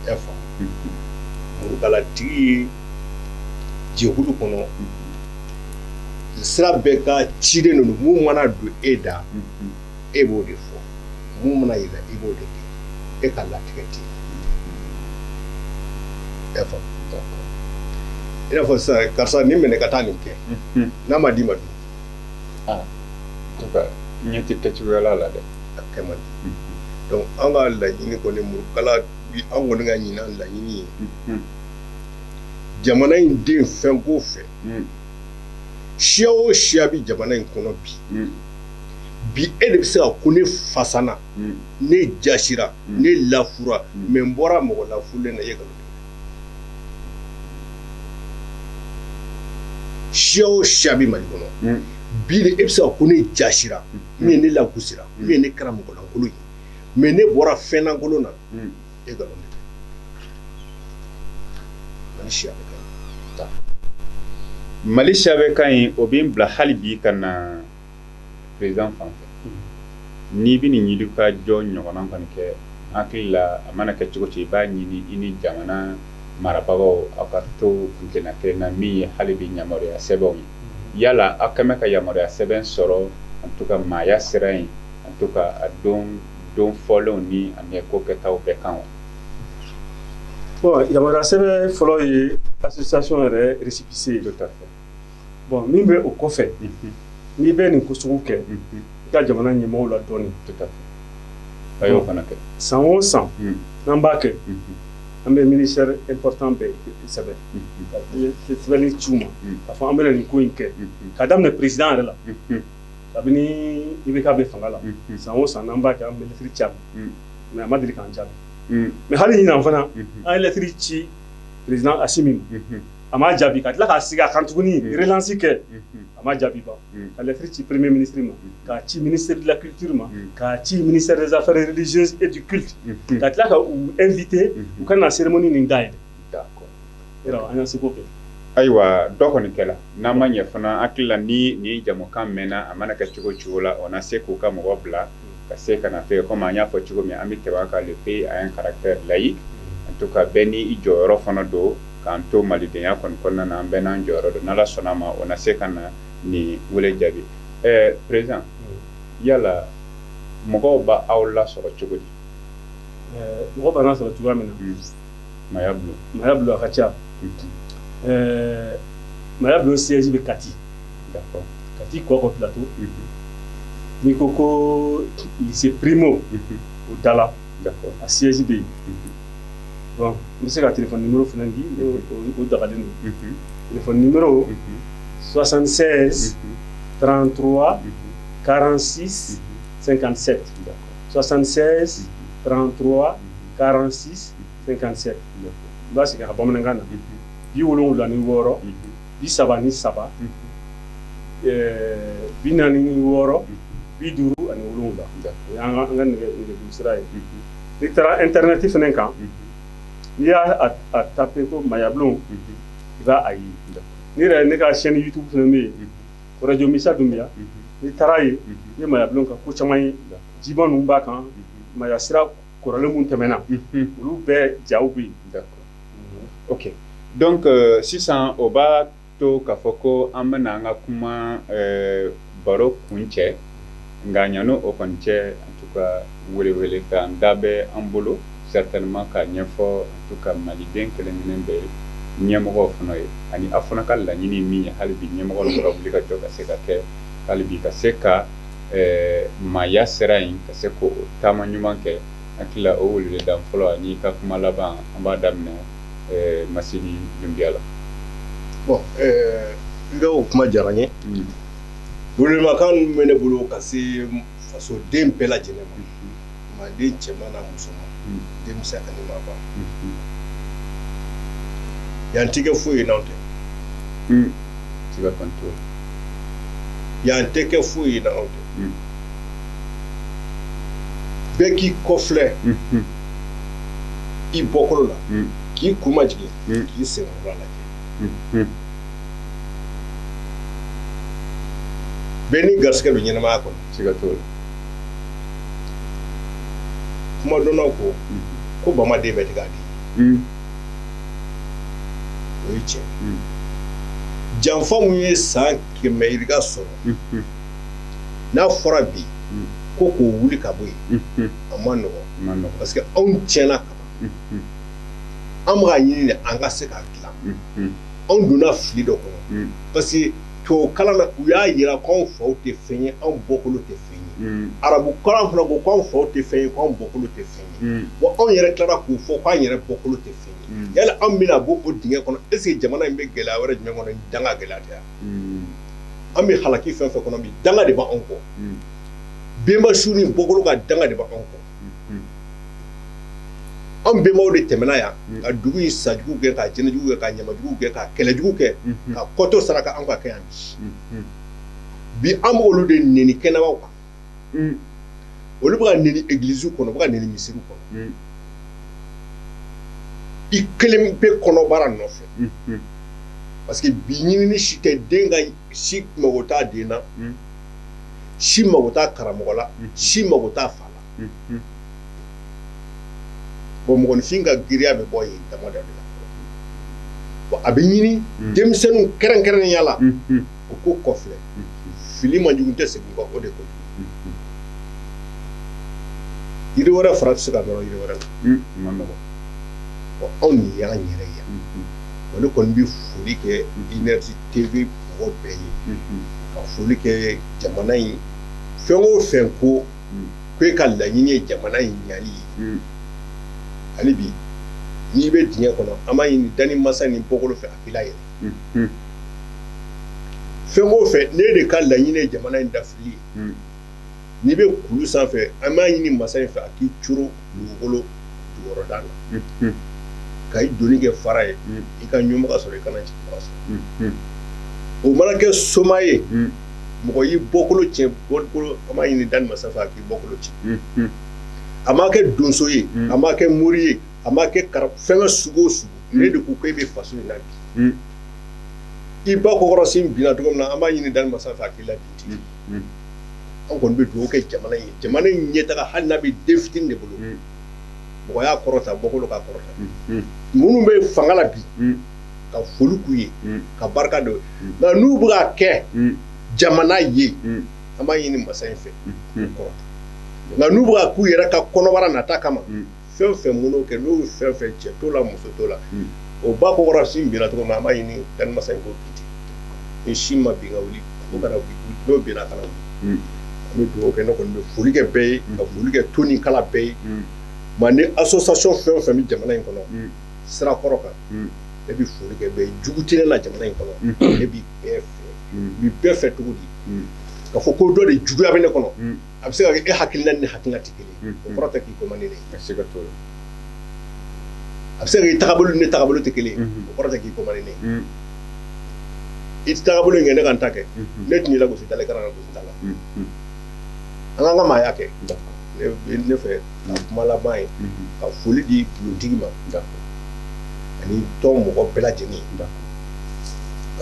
I y'a faamu? Murukalatigi ye jɛkulu kɔnɔ, sira bɛɛ ka ciden don. Mun mana don e da, e b'o de fɔ. Mun mana yira, i b'o de kɛ. E ka latigɛ tɛ yen. I y'a faamu? I n'a fɔ sisan, karisa nin minɛ ka taa nin kɛ, n'a ma d'i ma dun? Ah, en tout cas ɲɛ tɛ kɛcogoya la dɛ. A kɛ man di. Donc an ka laɲini kɔni, murukala bi, an kɔni ka ɲinan laɲini ye, jamana in den fɛn ko fɛ, siya o siya bi jamana in kɔnɔ bi, bi e de bɛ se ka ko ne fasana, ne jasira, ne lafura, mais n bɔra mɔgɔ lafulen na, i ye nkalon tigɛ. Siya o siya bi Mali kɔnɔ bi de, e bɛ se ka ko ne jasira, min ne lagosira, min ne kɛra mɔgɔ lankolon ye, mais ne bɔra fɛn lankolon na, e nkalon tigɛ. Mali siya bɛɛ ka ɲi. Mali siya bɛɛ ka ɲi. O bɛ n bila hali bi ka na président fan fɛ. N'i bɛ nin wulikajɔ ɲɔgɔnna kɔni kɛ, n hakili la a mana kɛ cogo cogo, i b'a ɲini i ni jamana marabagaw aw ka to kuntilenna kelen na, min ye hali bi yamaruya sɛbɛnw ye. Yala aw kɛn bɛ ka yamaruya sɛbɛn sɔrɔ, en tout cas maaya sira in, en tout cas a don don fɔlenw ni a ko kɛtaw bɛɛ kan wa? Bon, yamaruya sɛbɛn fɔlɔ ye association yɛrɛ récépissé ye. Tout à fait. Bon, min bɛ o kɔfɛ, n'i bɛ nin ko sugu kɛ, i ka jamana ɲɛmɔgɔw la dɔɔni. Tout à fait. A y'o fana kɛ. San o san, n'an b'a kɛ, an bɛ ministère important bɛɛ sɛbɛn, ka sɛbɛnni ci u ma k'a fɔ an bɛna nin ko in kɛ, ka daminɛ président yɛrɛ la. Kabini IBK bɛ fanga la, san o san n'an b'a kɛ, an bɛ lettre ci a ma, mais a ma deli k'an jaabi. Mais hali ɲinan fana, an ye lettre ci président Assimi ma, a m'a jaabi. Ka tila k'a sigi a kan tuguni, relance kɛ, a ma jaabi ban. Ka lettre ci premier ministre ma, k'a ci ministère de la culture ma, k'a ci ministère des affaires religieuses et du culte, ka tila ka u inviter u ka na cérémonie nin dayɛlɛ. D'accord. Yɔrɔ an y'an seko kɛ. Ayiwa, dɔ kɔni kɛla n'an ma ɲɛ fana, hakili la ni ni jamukan mɛnna, a mana kɛ cogo o cogo la, o na se k'u ka mɔgɔ bila ka se ka na fɛ. Komi an y'a fɔ cogo min, an bɛ tɛmɛ a kan, le pays a un caractère laïque. En tout cas bɛɛ ni i jɔyɔrɔ fana don. K'an to malidenya kɔni kɔnɔna na, an bɛɛ n'an jɔyɔrɔ don. N'Ala sɔnna a ma, o na se ka na nin wele jaabi. Président, yala mɔgɔw b'aw lasɔrɔ cogo di? Mɔgɔ b'an lasɔrɔ cogoya min na? Maaya bulon. Maaya bulon, a ka ca. Maaya bulon siège bɛ Kati. Kati Kɔkɔ Plateau. N'i ko ko lycée Primo, o da la, a siège bɛ yen. Bon, n bɛ se ka téléphone numéro fana di, o dagalen don. Téléphone numéro 76 33 46 57. 76 33 46 57. N b'a segin a bamanankan na: 76 33 46 57. O y'an ka nɛgɛjuru sira ye. N'i taara internet fana kan, n'i y'a a taper ko Mayabulon, i b'a a ye. Ne yɛrɛ, ne ka chaîne YouTube fana bɛ yen, Radio Missa Doumbia. N'i taara yen, i ye Mayabulon ka ko caman ye. Jiba ninnu b'a kan, Maya sira kɔrɔlen mun tɛmɛna, olu bɛɛ jaw bɛ yen. D'accord. Ok. Donc sisan o b'a to k'a fɔ ko an bɛna an ka kuma baro kun cɛ. Nka ɲani o kɔni cɛ, en tout cas welewele kan da bɛ an bolo certainement k'a ɲɛfɔ, en tout cas maliden kelen kelen bɛɛ ye, ɲɛmɔgɔw fana ye, ani aw fana ka laɲini min ye hali bi ɲɛmɔgɔ ninnu ka wuli ka jɔ ka se ka kɛ hali bi ka se ka maaya sira in ka se k'o taama ɲuman kɛ. Hakili la o weleweledan fɔlɔ ani ka kuma laban, an b'a daminɛ Masidi Dunbiya la. Bon, n ka o kuma diyara n ye. Welewelekan min bɛ ne bolo ka se fasoden bɛɛ lajɛlen ma, maliden cɛman n'a musoman, denmisɛn ani maaba, yan tɛ kɛ foyi ye n'anw tɛ. Siga kɔni t'o la. Yan tɛ kɛ foyi ye n'anw tɛ. Bɛɛ k'i kɔfilɛ i bɔkolo la, k'i kun majigin, k'i senkɔrɔla lajɛ. Bɛɛ ni garisɛgɛ don ɲɛnamaya kɔnɔ. Siga t'o la. Kuma dɔnnaw ko ko bama den bɛɛ tɛ k'a den. O ye tiɲɛ. Janfa mun ye san 100 yirika sɔrɔ, n'a fɔra bi ko k'o wuli ka bɔ yen, a ma nɔgɔn. Parce que anw tiɲɛna ka ban. An bɛ k'a ɲini de an ka se k'a dilan. Anw donna fili dɔ kɔnɔ. Parce que tubabu kalan na, u y'a yira k'anw faw tɛ fɛn ye, anw bɔkolo tɛ fɛn ye. Arabu kalan fana ko k'anw faw tɛ fɛn ye, k'anw bɔkolo tɛ fɛn ye. Bon, anw yɛrɛ tilara k'o fɔ k'an yɛrɛ bɔkolo tɛ fɛn ye. Yala anw bɛna bɔ o dingɛ kɔnɔ, est ce que jamana in bɛ gɛlɛya wɛrɛ jumɛn kɔnɔ ni danga gɛlɛya tɛ yan? An bɛ halaki fɛn fɛn kɔnɔ bi, danga de b'anw kɔ. Benba su ni bɔkolo ka danga de b'anw kɔ. Anw bɛnbaw de tɛmɛna yan ka dugu in sajugu kɛ, ka jɛnɛjugu kɛ, ka ɲamajugu kɛ, ka kɛlɛjugu kɛ, ka kɔtɔ saraka anw ka kɛ yan bi. Bi an b'olu de neni kɛnɛbaw kan. Olu bɛ ka neni egiliziw kɔnɔ, u bɛ ka neni misiriw kɔnɔ. I kelen bɛ kɔnɔbara nɔfɛ. Parce que bi ɲinini si tɛ den ka si mago t'a den na, si mago t'a karamɔgɔ la, si mago t'a fa la. Bon, mɔgɔninfin ka giriya bɛ bɔ yen dama dɔ de la. Bon, a bɛ ɲini denmisɛnninw kɛrɛnkɛrɛnnenya la, o ko kɔfilɛ. Fili man jugu tɛ segin kɔ, o de ko jugu. Yiri wɛrɛ fara tɛ se ka nɔrɔ yiri wɛrɛ la. Bon, anw de y'an yɛrɛ ye yan. Bon, ne kɔni bɛ foli kɛ Énergie TV mɔgɔ bɛɛ ye. Ka foli kɛ jamana in fɛn o fɛn ko ko e ka laɲini ye jamana in ɲali ye. Hali bi n'i bɛ dingɛ kɔnɔ, an b'a ɲini danni masa ni bɔkolo fɛ a k'i layɛlɛ. Fɛn o fɛn ne de ka laɲini ye jamana in dafili ye. N'i bɛ kulu sanfɛ, an b'a ɲini masa in fɛ a k'i coro dugukolo jukɔrɔda la. Ka i doni kɛ fara ye, i ka ɲɛmɔgɔ sɔrɔ, i kana jigibaga sɔrɔ. O mana kɛ soma ye, mɔgɔ y'i bɔkolo tiɲɛ, bɔkolo an b'a ɲini danni masa fɛ a k'i bɔkolo tiɲɛ. A m'a kɛ donso ye, a m'a kɛ mori ye, a m'a kɛ fɛn sugu o sugu. Ne de ko k'e bɛ faso in na bi. I ba kɔkɔrɔsin binna cogo min na, an b'a ɲini danni masa fɛ a k'i la bin ten. An kɔni bɛ dugawu kɛ jamana in ye. Jamana in ɲɛtaga, hali n'a bɛ den fitinin de bolo, mɔgɔ y'a kɔrɔta, bɔkolo k'a kɔrɔta. Minnu bɛ fanga la bi, ka foli k'u ye, ka barika d'u ye. Nka n'u bɛ k'a kɛ jamana ye, an b'a ɲini masa in fɛ k'u kɔrɔta. Nka n'u bɛ ka k'u yɛrɛ ka kɔnɔbara nata kama, fɛn fɛn minnu kɛ, n'u ye fɛn fɛn, cɛ t'o la, muso t'o la, o ba kɔkɔrɔsin binna cogo min na, an b'a ɲini danni masa in k'o bin ten. Ni si ma bin ka wuli, o kana wuli, n'o binna a kana wuli. An bɛ dugawu kɛ. Ne kɔni bɛ foli kɛ bɛɛ ye, ka foli kɛ to ni kala bɛɛ ye. Manden association fɛn o fɛn bɛ jamana in kɔnɔ, sira kɔrɔ kan, ne bɛ foli kɛ bɛɛ ye. Jugu tɛ ne la jamana in kɔnɔ, ne b'i bɛɛ fɛ. N b'i bɛɛ fɛ cogo di? Ka fɔ ko dɔ de juguya bɛ ne kɔnɔ, a bɛ se ka kɛ e hakilina ni ne hakilina tɛ kelen ye. O kɔrɔ tɛ k'i ko man di ne ye. Siga t'o la. A bɛ se ka kɛ i tagabolo ni ne tagabolo tɛ kelen ye. O kɔrɔ tɛ k'i ko man di ne ye. I tɛ tagabolo in kɛ, ne ka n ta kɛ. Ne tun y'i lagosi ta la, i kana lagosi ta la. An k'an ka maaya kɛ. Ne fɛ ka kuma laban ye, ka foli di bulontigi ma ani tɔn mɔgɔ bɛɛ lajɛlen.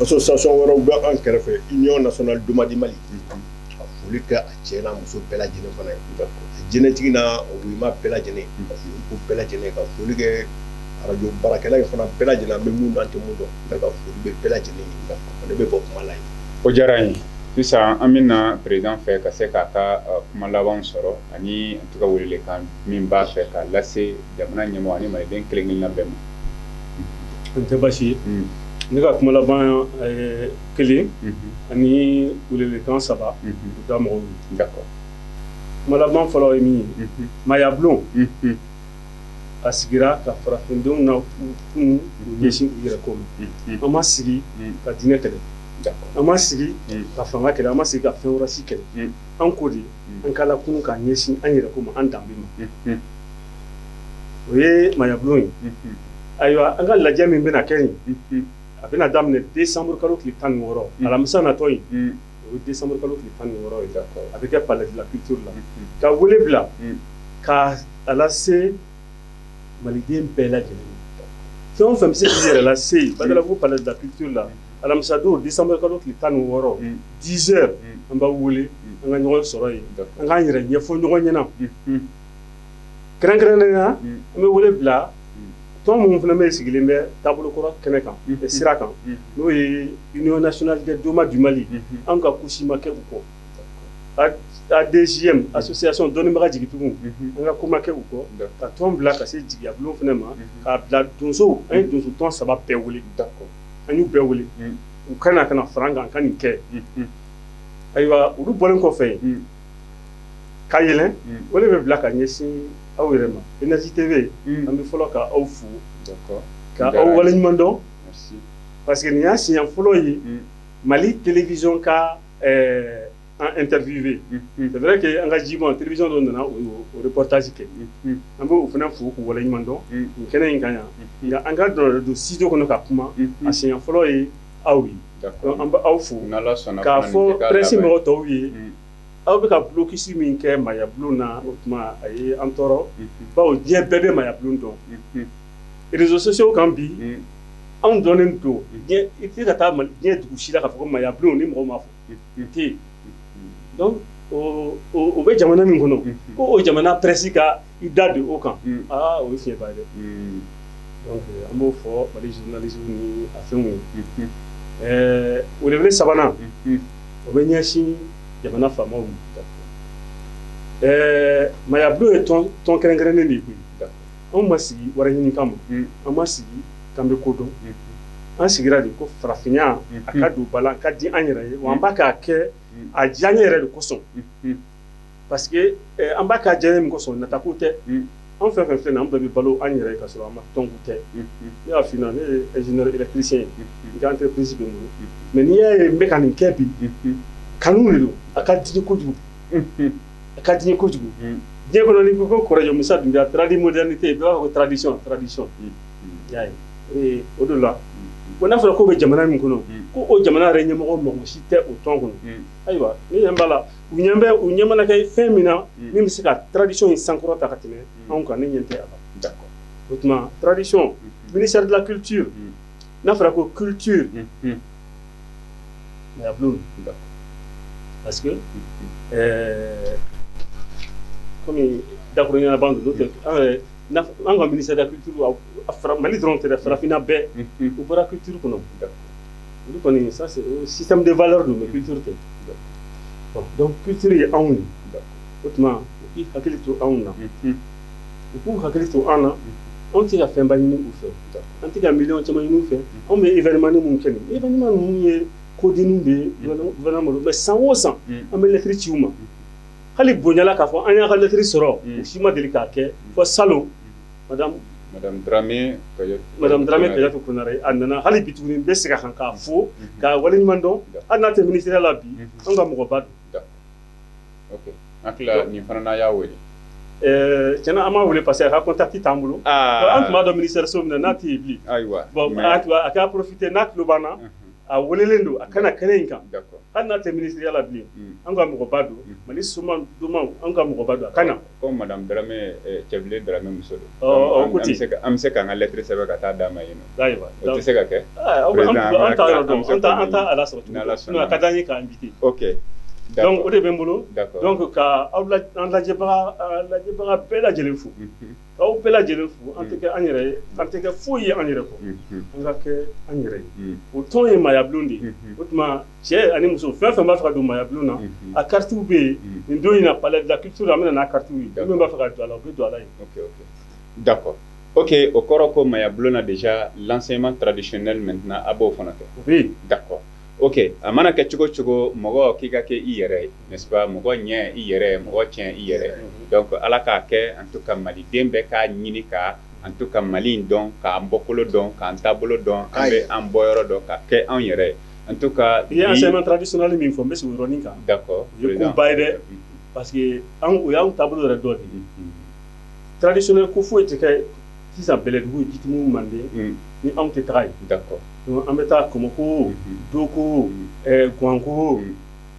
Association wɛrɛw bɛ an kɛrɛfɛ, Union nationale Domadi Mali. Ka foli kɛ a cɛ n'a muso bɛɛ lajɛlen fana ye. A jɛnɛtigi n'a wima bɛɛ lajɛlen, ka foli k'u bɛɛ lajɛlen, ka foli kɛ arajo baarakɛla in fana bɛɛ lajɛlen, an bɛ mun dɔn an tɛ mun dɔn, ne ka foli bɛ bɛɛ lajɛlen ye. Ne bɛ bɔ kuma la yen. O diyara n ye. Sisan an bɛna président fɛ ka se k'a ka kuma laban sɔrɔ ani en tout cas welelekan min b'a fɛ k'a lase jamana ɲɛmɔgɔ ani maliden kelen kelenna bɛɛ ma. N tɛ baasi ye. Ne ka kuma laban kelen ani welelekan saba u da mɔgɔw ye. D'accord. Kuma laban fɔlɔ ye min ye, maayabulon a sigira ka farafindenw na kun u ɲɛsin u yɛrɛ ko ma. An ma sigi ka diinɛ kɛlɛ. An ma sigi ka fanga kɛlɛ, an ma sigi ka fɛn wɛrɛ si kɛlɛ. An ko de an k'ala kunu k'a ɲɛsin an yɛrɛ ko ma, an danbe ma. O ye maayabulon ye. Ayiwa, an ka lajɛ min bɛna kɛ nin, a bɛna daminɛ décembre kalo tile 16, alamisa natɔ in, o ye décembre kalo tile 16 ye. A bɛ kɛ palais de la culture la. Ka wele bila ka a lase maliden bɛɛ lajɛlen ma. Fɛn o fɛn bɛ se k'i yɛrɛ lase yen, Badalabugu palais de la culture la. Alamisa don décembre kalo tile 16 10 heures an b'aw wele an ka ɲɔgɔn sɔrɔ yen, an k'an yɛrɛ ɲɛfɔ ɲɔgɔn ɲɛna. Kɛrɛnkɛrɛnnenya la, an bɛ wele bila tɔn minnu fana bɛ sigilen bɛ taabolo kɔrɔ kɛnɛ kan, sira kan, n'o ye Union nationale des Domas du Mali. An ka ko si ma kɛ u kɔ. ADJM, association dɔnnibaga jigitigiw, an ka ko ma kɛ u kɔ. Ka tɔn bila ka se jigiya bulon fana ma, k'a bila donsow. An ye donso tɔn 3 bɛɛ wele, an y'u bɛɛ wele u ka na ka na fara an kan ka nin kɛ. Ayiwa, olu bɔlen kɔfɛ ka yɛlɛn, o de bɛ bila ka ɲɛsin aw yɛrɛ ma, Énergie TV. An bɛ fɔlɔ ka aw fo, ka aw waleɲuman dɔn, parce que nin y'a siɲɛ fɔlɔ ye Mali télévision ka an interviewé. C'est vrai que an ka jibɔn télévision dɔ nana o reportage kɛ, an bɛ o fana fo k'u waleɲuman dɔn nin kɛnɛ in kan yan. Nka an ka don studio kɔnɔ ka kuma, a siɲɛ fɔlɔ ye aw ye. Donc an bɛ aw fo k'a fɔ presse mɔgɔ tɔw ye, aw bɛ ka blocus min kɛ Maya bulon na, o tuma a ye an tɔɔrɔ, bawo diɲɛ bɛɛ bɛ Maya bulon dɔn réseaux sociaux kan bi. Anw dɔnnen don diɲɛ, i tɛ ka taa diɲɛ dugu si la k'a fɔ ko Maya bulon ni mɔgɔw m'a fɔ, o tɛ yen. Donc o bɛ jamana min kɔnɔ, ko o jamana presse ka i da don o kan, aa, o ye fiɲɛba ye dɛ. Donc an b'o fɔ Mali journalistes ni a fɛnw ye. Welewele sabanan, o bɛ ɲɛsin jamana faamaw ma. Maya bulon ye tɔn kɛrɛnkɛrɛnnen de ye koyi. Anw ma sigi wari ɲini kama, an ma sigi k'an bɛ ko dɔn. An sigira de ko farafinya a ka don ba la, a ka di an yɛrɛ ye, wa an b'a k'a kɛ a diya n yɛrɛ de kosɔn, parce que an b'a k'a diya min kosɔn, natako tɛ. An fɛn fɛn filɛ nin, an bɛɛ bɛ balo an yɛrɛ ye ka sɔrɔ an ma tɔnko tɛ. Ne y'a f'i ɲɛna, ne ye ingénieur électricien ye, n ka entreprise bɛ n bolo. Mais n'i y'a ye n bɛ ka nin kɛ bi, kanu de don, a ka di n ye kojugu, a ka di n ye kojugu. Diɲɛ kɔnɔ, n'i ko ko Kɔrɔjɔ Musa Dunbiya, tradi modernité, bɛɛ b'a fɔ ko tradition, tradition. I y'a ye, o de la ko n'a fɔra k'o bɛ jamana min kɔnɔ, ko o jamana yɛrɛ ɲɛmɔgɔ mɔgɔ si tɛ o tɔn kɔnɔ. Ayiwa, ne ɲɛ b'a la, u ɲɛ bɛ, u ɲɛ mana kɛ fɛn min na min bɛ se ka tradition in sankɔrɔta ka tɛmɛ anw kan, ne ɲɛ tɛ a la. O tuma tradition, ministère de la culture, n'a fɔra ko culture, Maya bulon, parce que komi dakuruɲɛ laban don, n'o tɛ an yɛrɛ an ka ministère de la culture, Mali dɔrɔn tɛ dɛ, farafinna bɛɛ, u bɔra culture kɔnɔ. Olu kɔni, ça c'est système de valeur don, mais culture tɛ. Bon, donc culture ye anw ye. O tuma u k'i hakili to anw na, u k'u hakili to an na. Anw tɛ ka fɛnba ɲini u fɛ, an tɛ ka miliyɔn caman ɲini u fɛ. Anw bɛ événement minnu kɛ, nin événement ninnu ye kodeniw de ye gouvernement bolo. Mais san o san, an bɛ lettre ci u ma, hali bonyala k'a fɔ an y'a ka lettre sɔrɔ, u si ma deli k'a kɛ fɔ salon madame Madame Dramé. Madame Dramé Kadiatou Konare, a nana hali bi tuguni. N bɛ segin a kan k'a fo, k'a waleɲuman dɔn. Hali n'a tɛ ministère la bi, an ka mɔgɔba don. Ok, an tila nin fana n'a y'a wele. Tiɲɛna, an m'a wele parce que a ka contact t'an bolo. An tun b'a dɔn ministère so min na, n'a tɛ yen bilen. Ayiwa. Bon, a k'a profiter, n'a tulo b'an na, a welelen don a kana kɛnɛ in kan. Hali n'a tɛ ministère la bilen, an ka mɔgɔba don, Mali soma dumanw, an ka mɔgɔba don, a ka na. Ko madame Dramé, Cɛbilen Dramé muso don. Ɔ, ko ten. An bɛ se k'an ka lettre sɛbɛn ka taa d'a ma yen nɔ. Ayiwa. O tɛ se ka kɛ. An t'a yɔrɔ dɔn, an t'a a lasɔrɔ cogo, sinon a ka d'an ye k'a inviter. Ok. Donc o de bɛ n bolo. Donc ka aw an lajɛbaga bɛɛ lajɛlen fo, k'aw bɛɛ lajɛlen fo. An tɛ kɛ an yɛrɛ ye, an tɛ kɛ foyi ye an yɛrɛ kɔ, an ka kɛ an yɛrɛ ye. O tɔn ye Maya bulon de ye. O tuma cɛ ani muso, fɛn fɛn b'a fɛ ka don Maya bulon na, a carte bɛ yen. Nin don in na, palais de la culture, an bɛ na n'a carte ye. Minnu b'a fɛ ka don a la, u bɛ don a la yen. Ok, d'accord, ok. O kɔrɔ ko Maya bulon na déjà l'enseignement traditionnel maintenant, a b'o fana kɛ. O bɛ yen. D'accord, ok. A mana kɛ cogo cogo, mɔgɔ k'i ka kɛ i yɛrɛ ye, n'est-ce pas? Mɔgɔ ɲɛ i yɛrɛ, mɔgɔ tiɲɛ i yɛrɛ. Donc Ala k'a kɛ, en tout cas maliden bɛɛ k'a ɲini ka, en tout cas, Mali in dɔn, k'an bɔkolo dɔn, k'an taabolo dɔn, an bɛ an bɔyɔrɔ dɔn, ka kɛ anw yɛrɛ ye, en tout cas. I ye enseignement traditionnel min fɔ, n bɛ segin o yɔrɔnin kan. O ye koba ye dɛ, parce que an, o y'anw taabolo yɛrɛ dɔ de ye. Traditionnel ko foyi tɛ kɛ sisan Bɛlɛdugu, Jitumu, Manden ni anw tɛ taga yen. Donc an bɛ taa Kɔmɔko, Doko, Guwanko,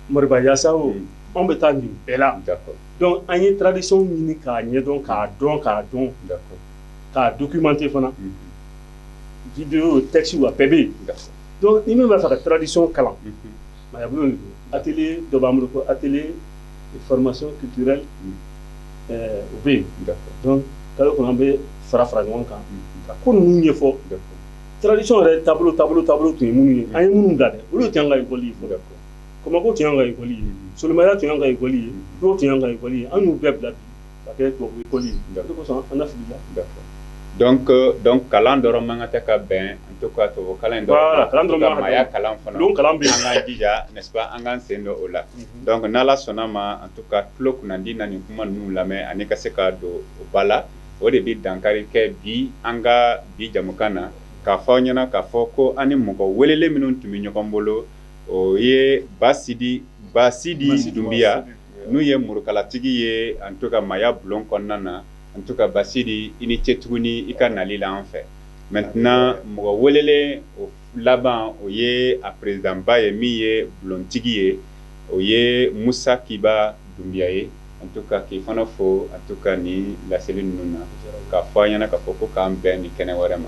Moriba Yasa o, anw bɛ taa nin bɛɛ la. Donc an ye tradition ɲini k'a ɲɛdɔn, k'a dɔn, k'a dɔn, k'a documenter fana, vidéo, texte, a bɛɛ bɛ yen. Donc ni min b'a fɛ ka tradition kalan, maayabulon de don. Atelier dɔ b'an bolo ko atelier de formation culturelle, o bɛ yen. Donc kalo kɔnɔ an bɛ fara fara ɲɔgɔn kan ka ko ninnu ɲɛfɔ. Tradition yɛrɛ taabolo tun ye minnu ye, an ye minnu bila dɛ, olu tun y'an ka école ye fɔlɔ. Kɔmɔko tun y'an ka école ye, Solimaya tun y'an ka école ye, dɔw tun y'an ka école ye. An y'u bɛɛ bila bi ka kɛ tubabu école ye. O de kosɔn an lafilila. Donc kalan dɔrɔn man ka tɛ ka bɛn, en tout cas tubabu kalan in dɔrɔn. Voilà, kalan dɔrɔn man ka maaya kalan fana. Bulon kalan bɛ yen. An k'an jija, n'est-ce pas, an k'an sen don o la. Donc n'Ala sɔnna ma, en tout cas tulo kunnandi na nin kuma ninnu lamɛn ani ka se ka don o ba la, o de bɛ dankari kɛ bi an ka bi jamukan na, k'a fɔ aw ɲɛna k'a fɔ ko an ni mɔgɔ welelen minnu tun bɛ ɲɔgɔn bolo, o ye Basidi Dunbiya, n'u ye murukalatigi ye, en tout cas maaya bulon kɔnɔna na. En tout cas Basidi, i ni ce tuguni i ka nali la an fɛ. Maintenant mɔgɔ welelen o laban, o ye a président ba ye min ye bulontigi ye, o ye Musa Kiba Dunbiya ye. En tout cas k'i fana fo, en tout cas ni laseli ninnu na, k'a fɔ an ɲɛna k'a fɔ ko k'an bɛn nin kɛnɛ wɛrɛ ma.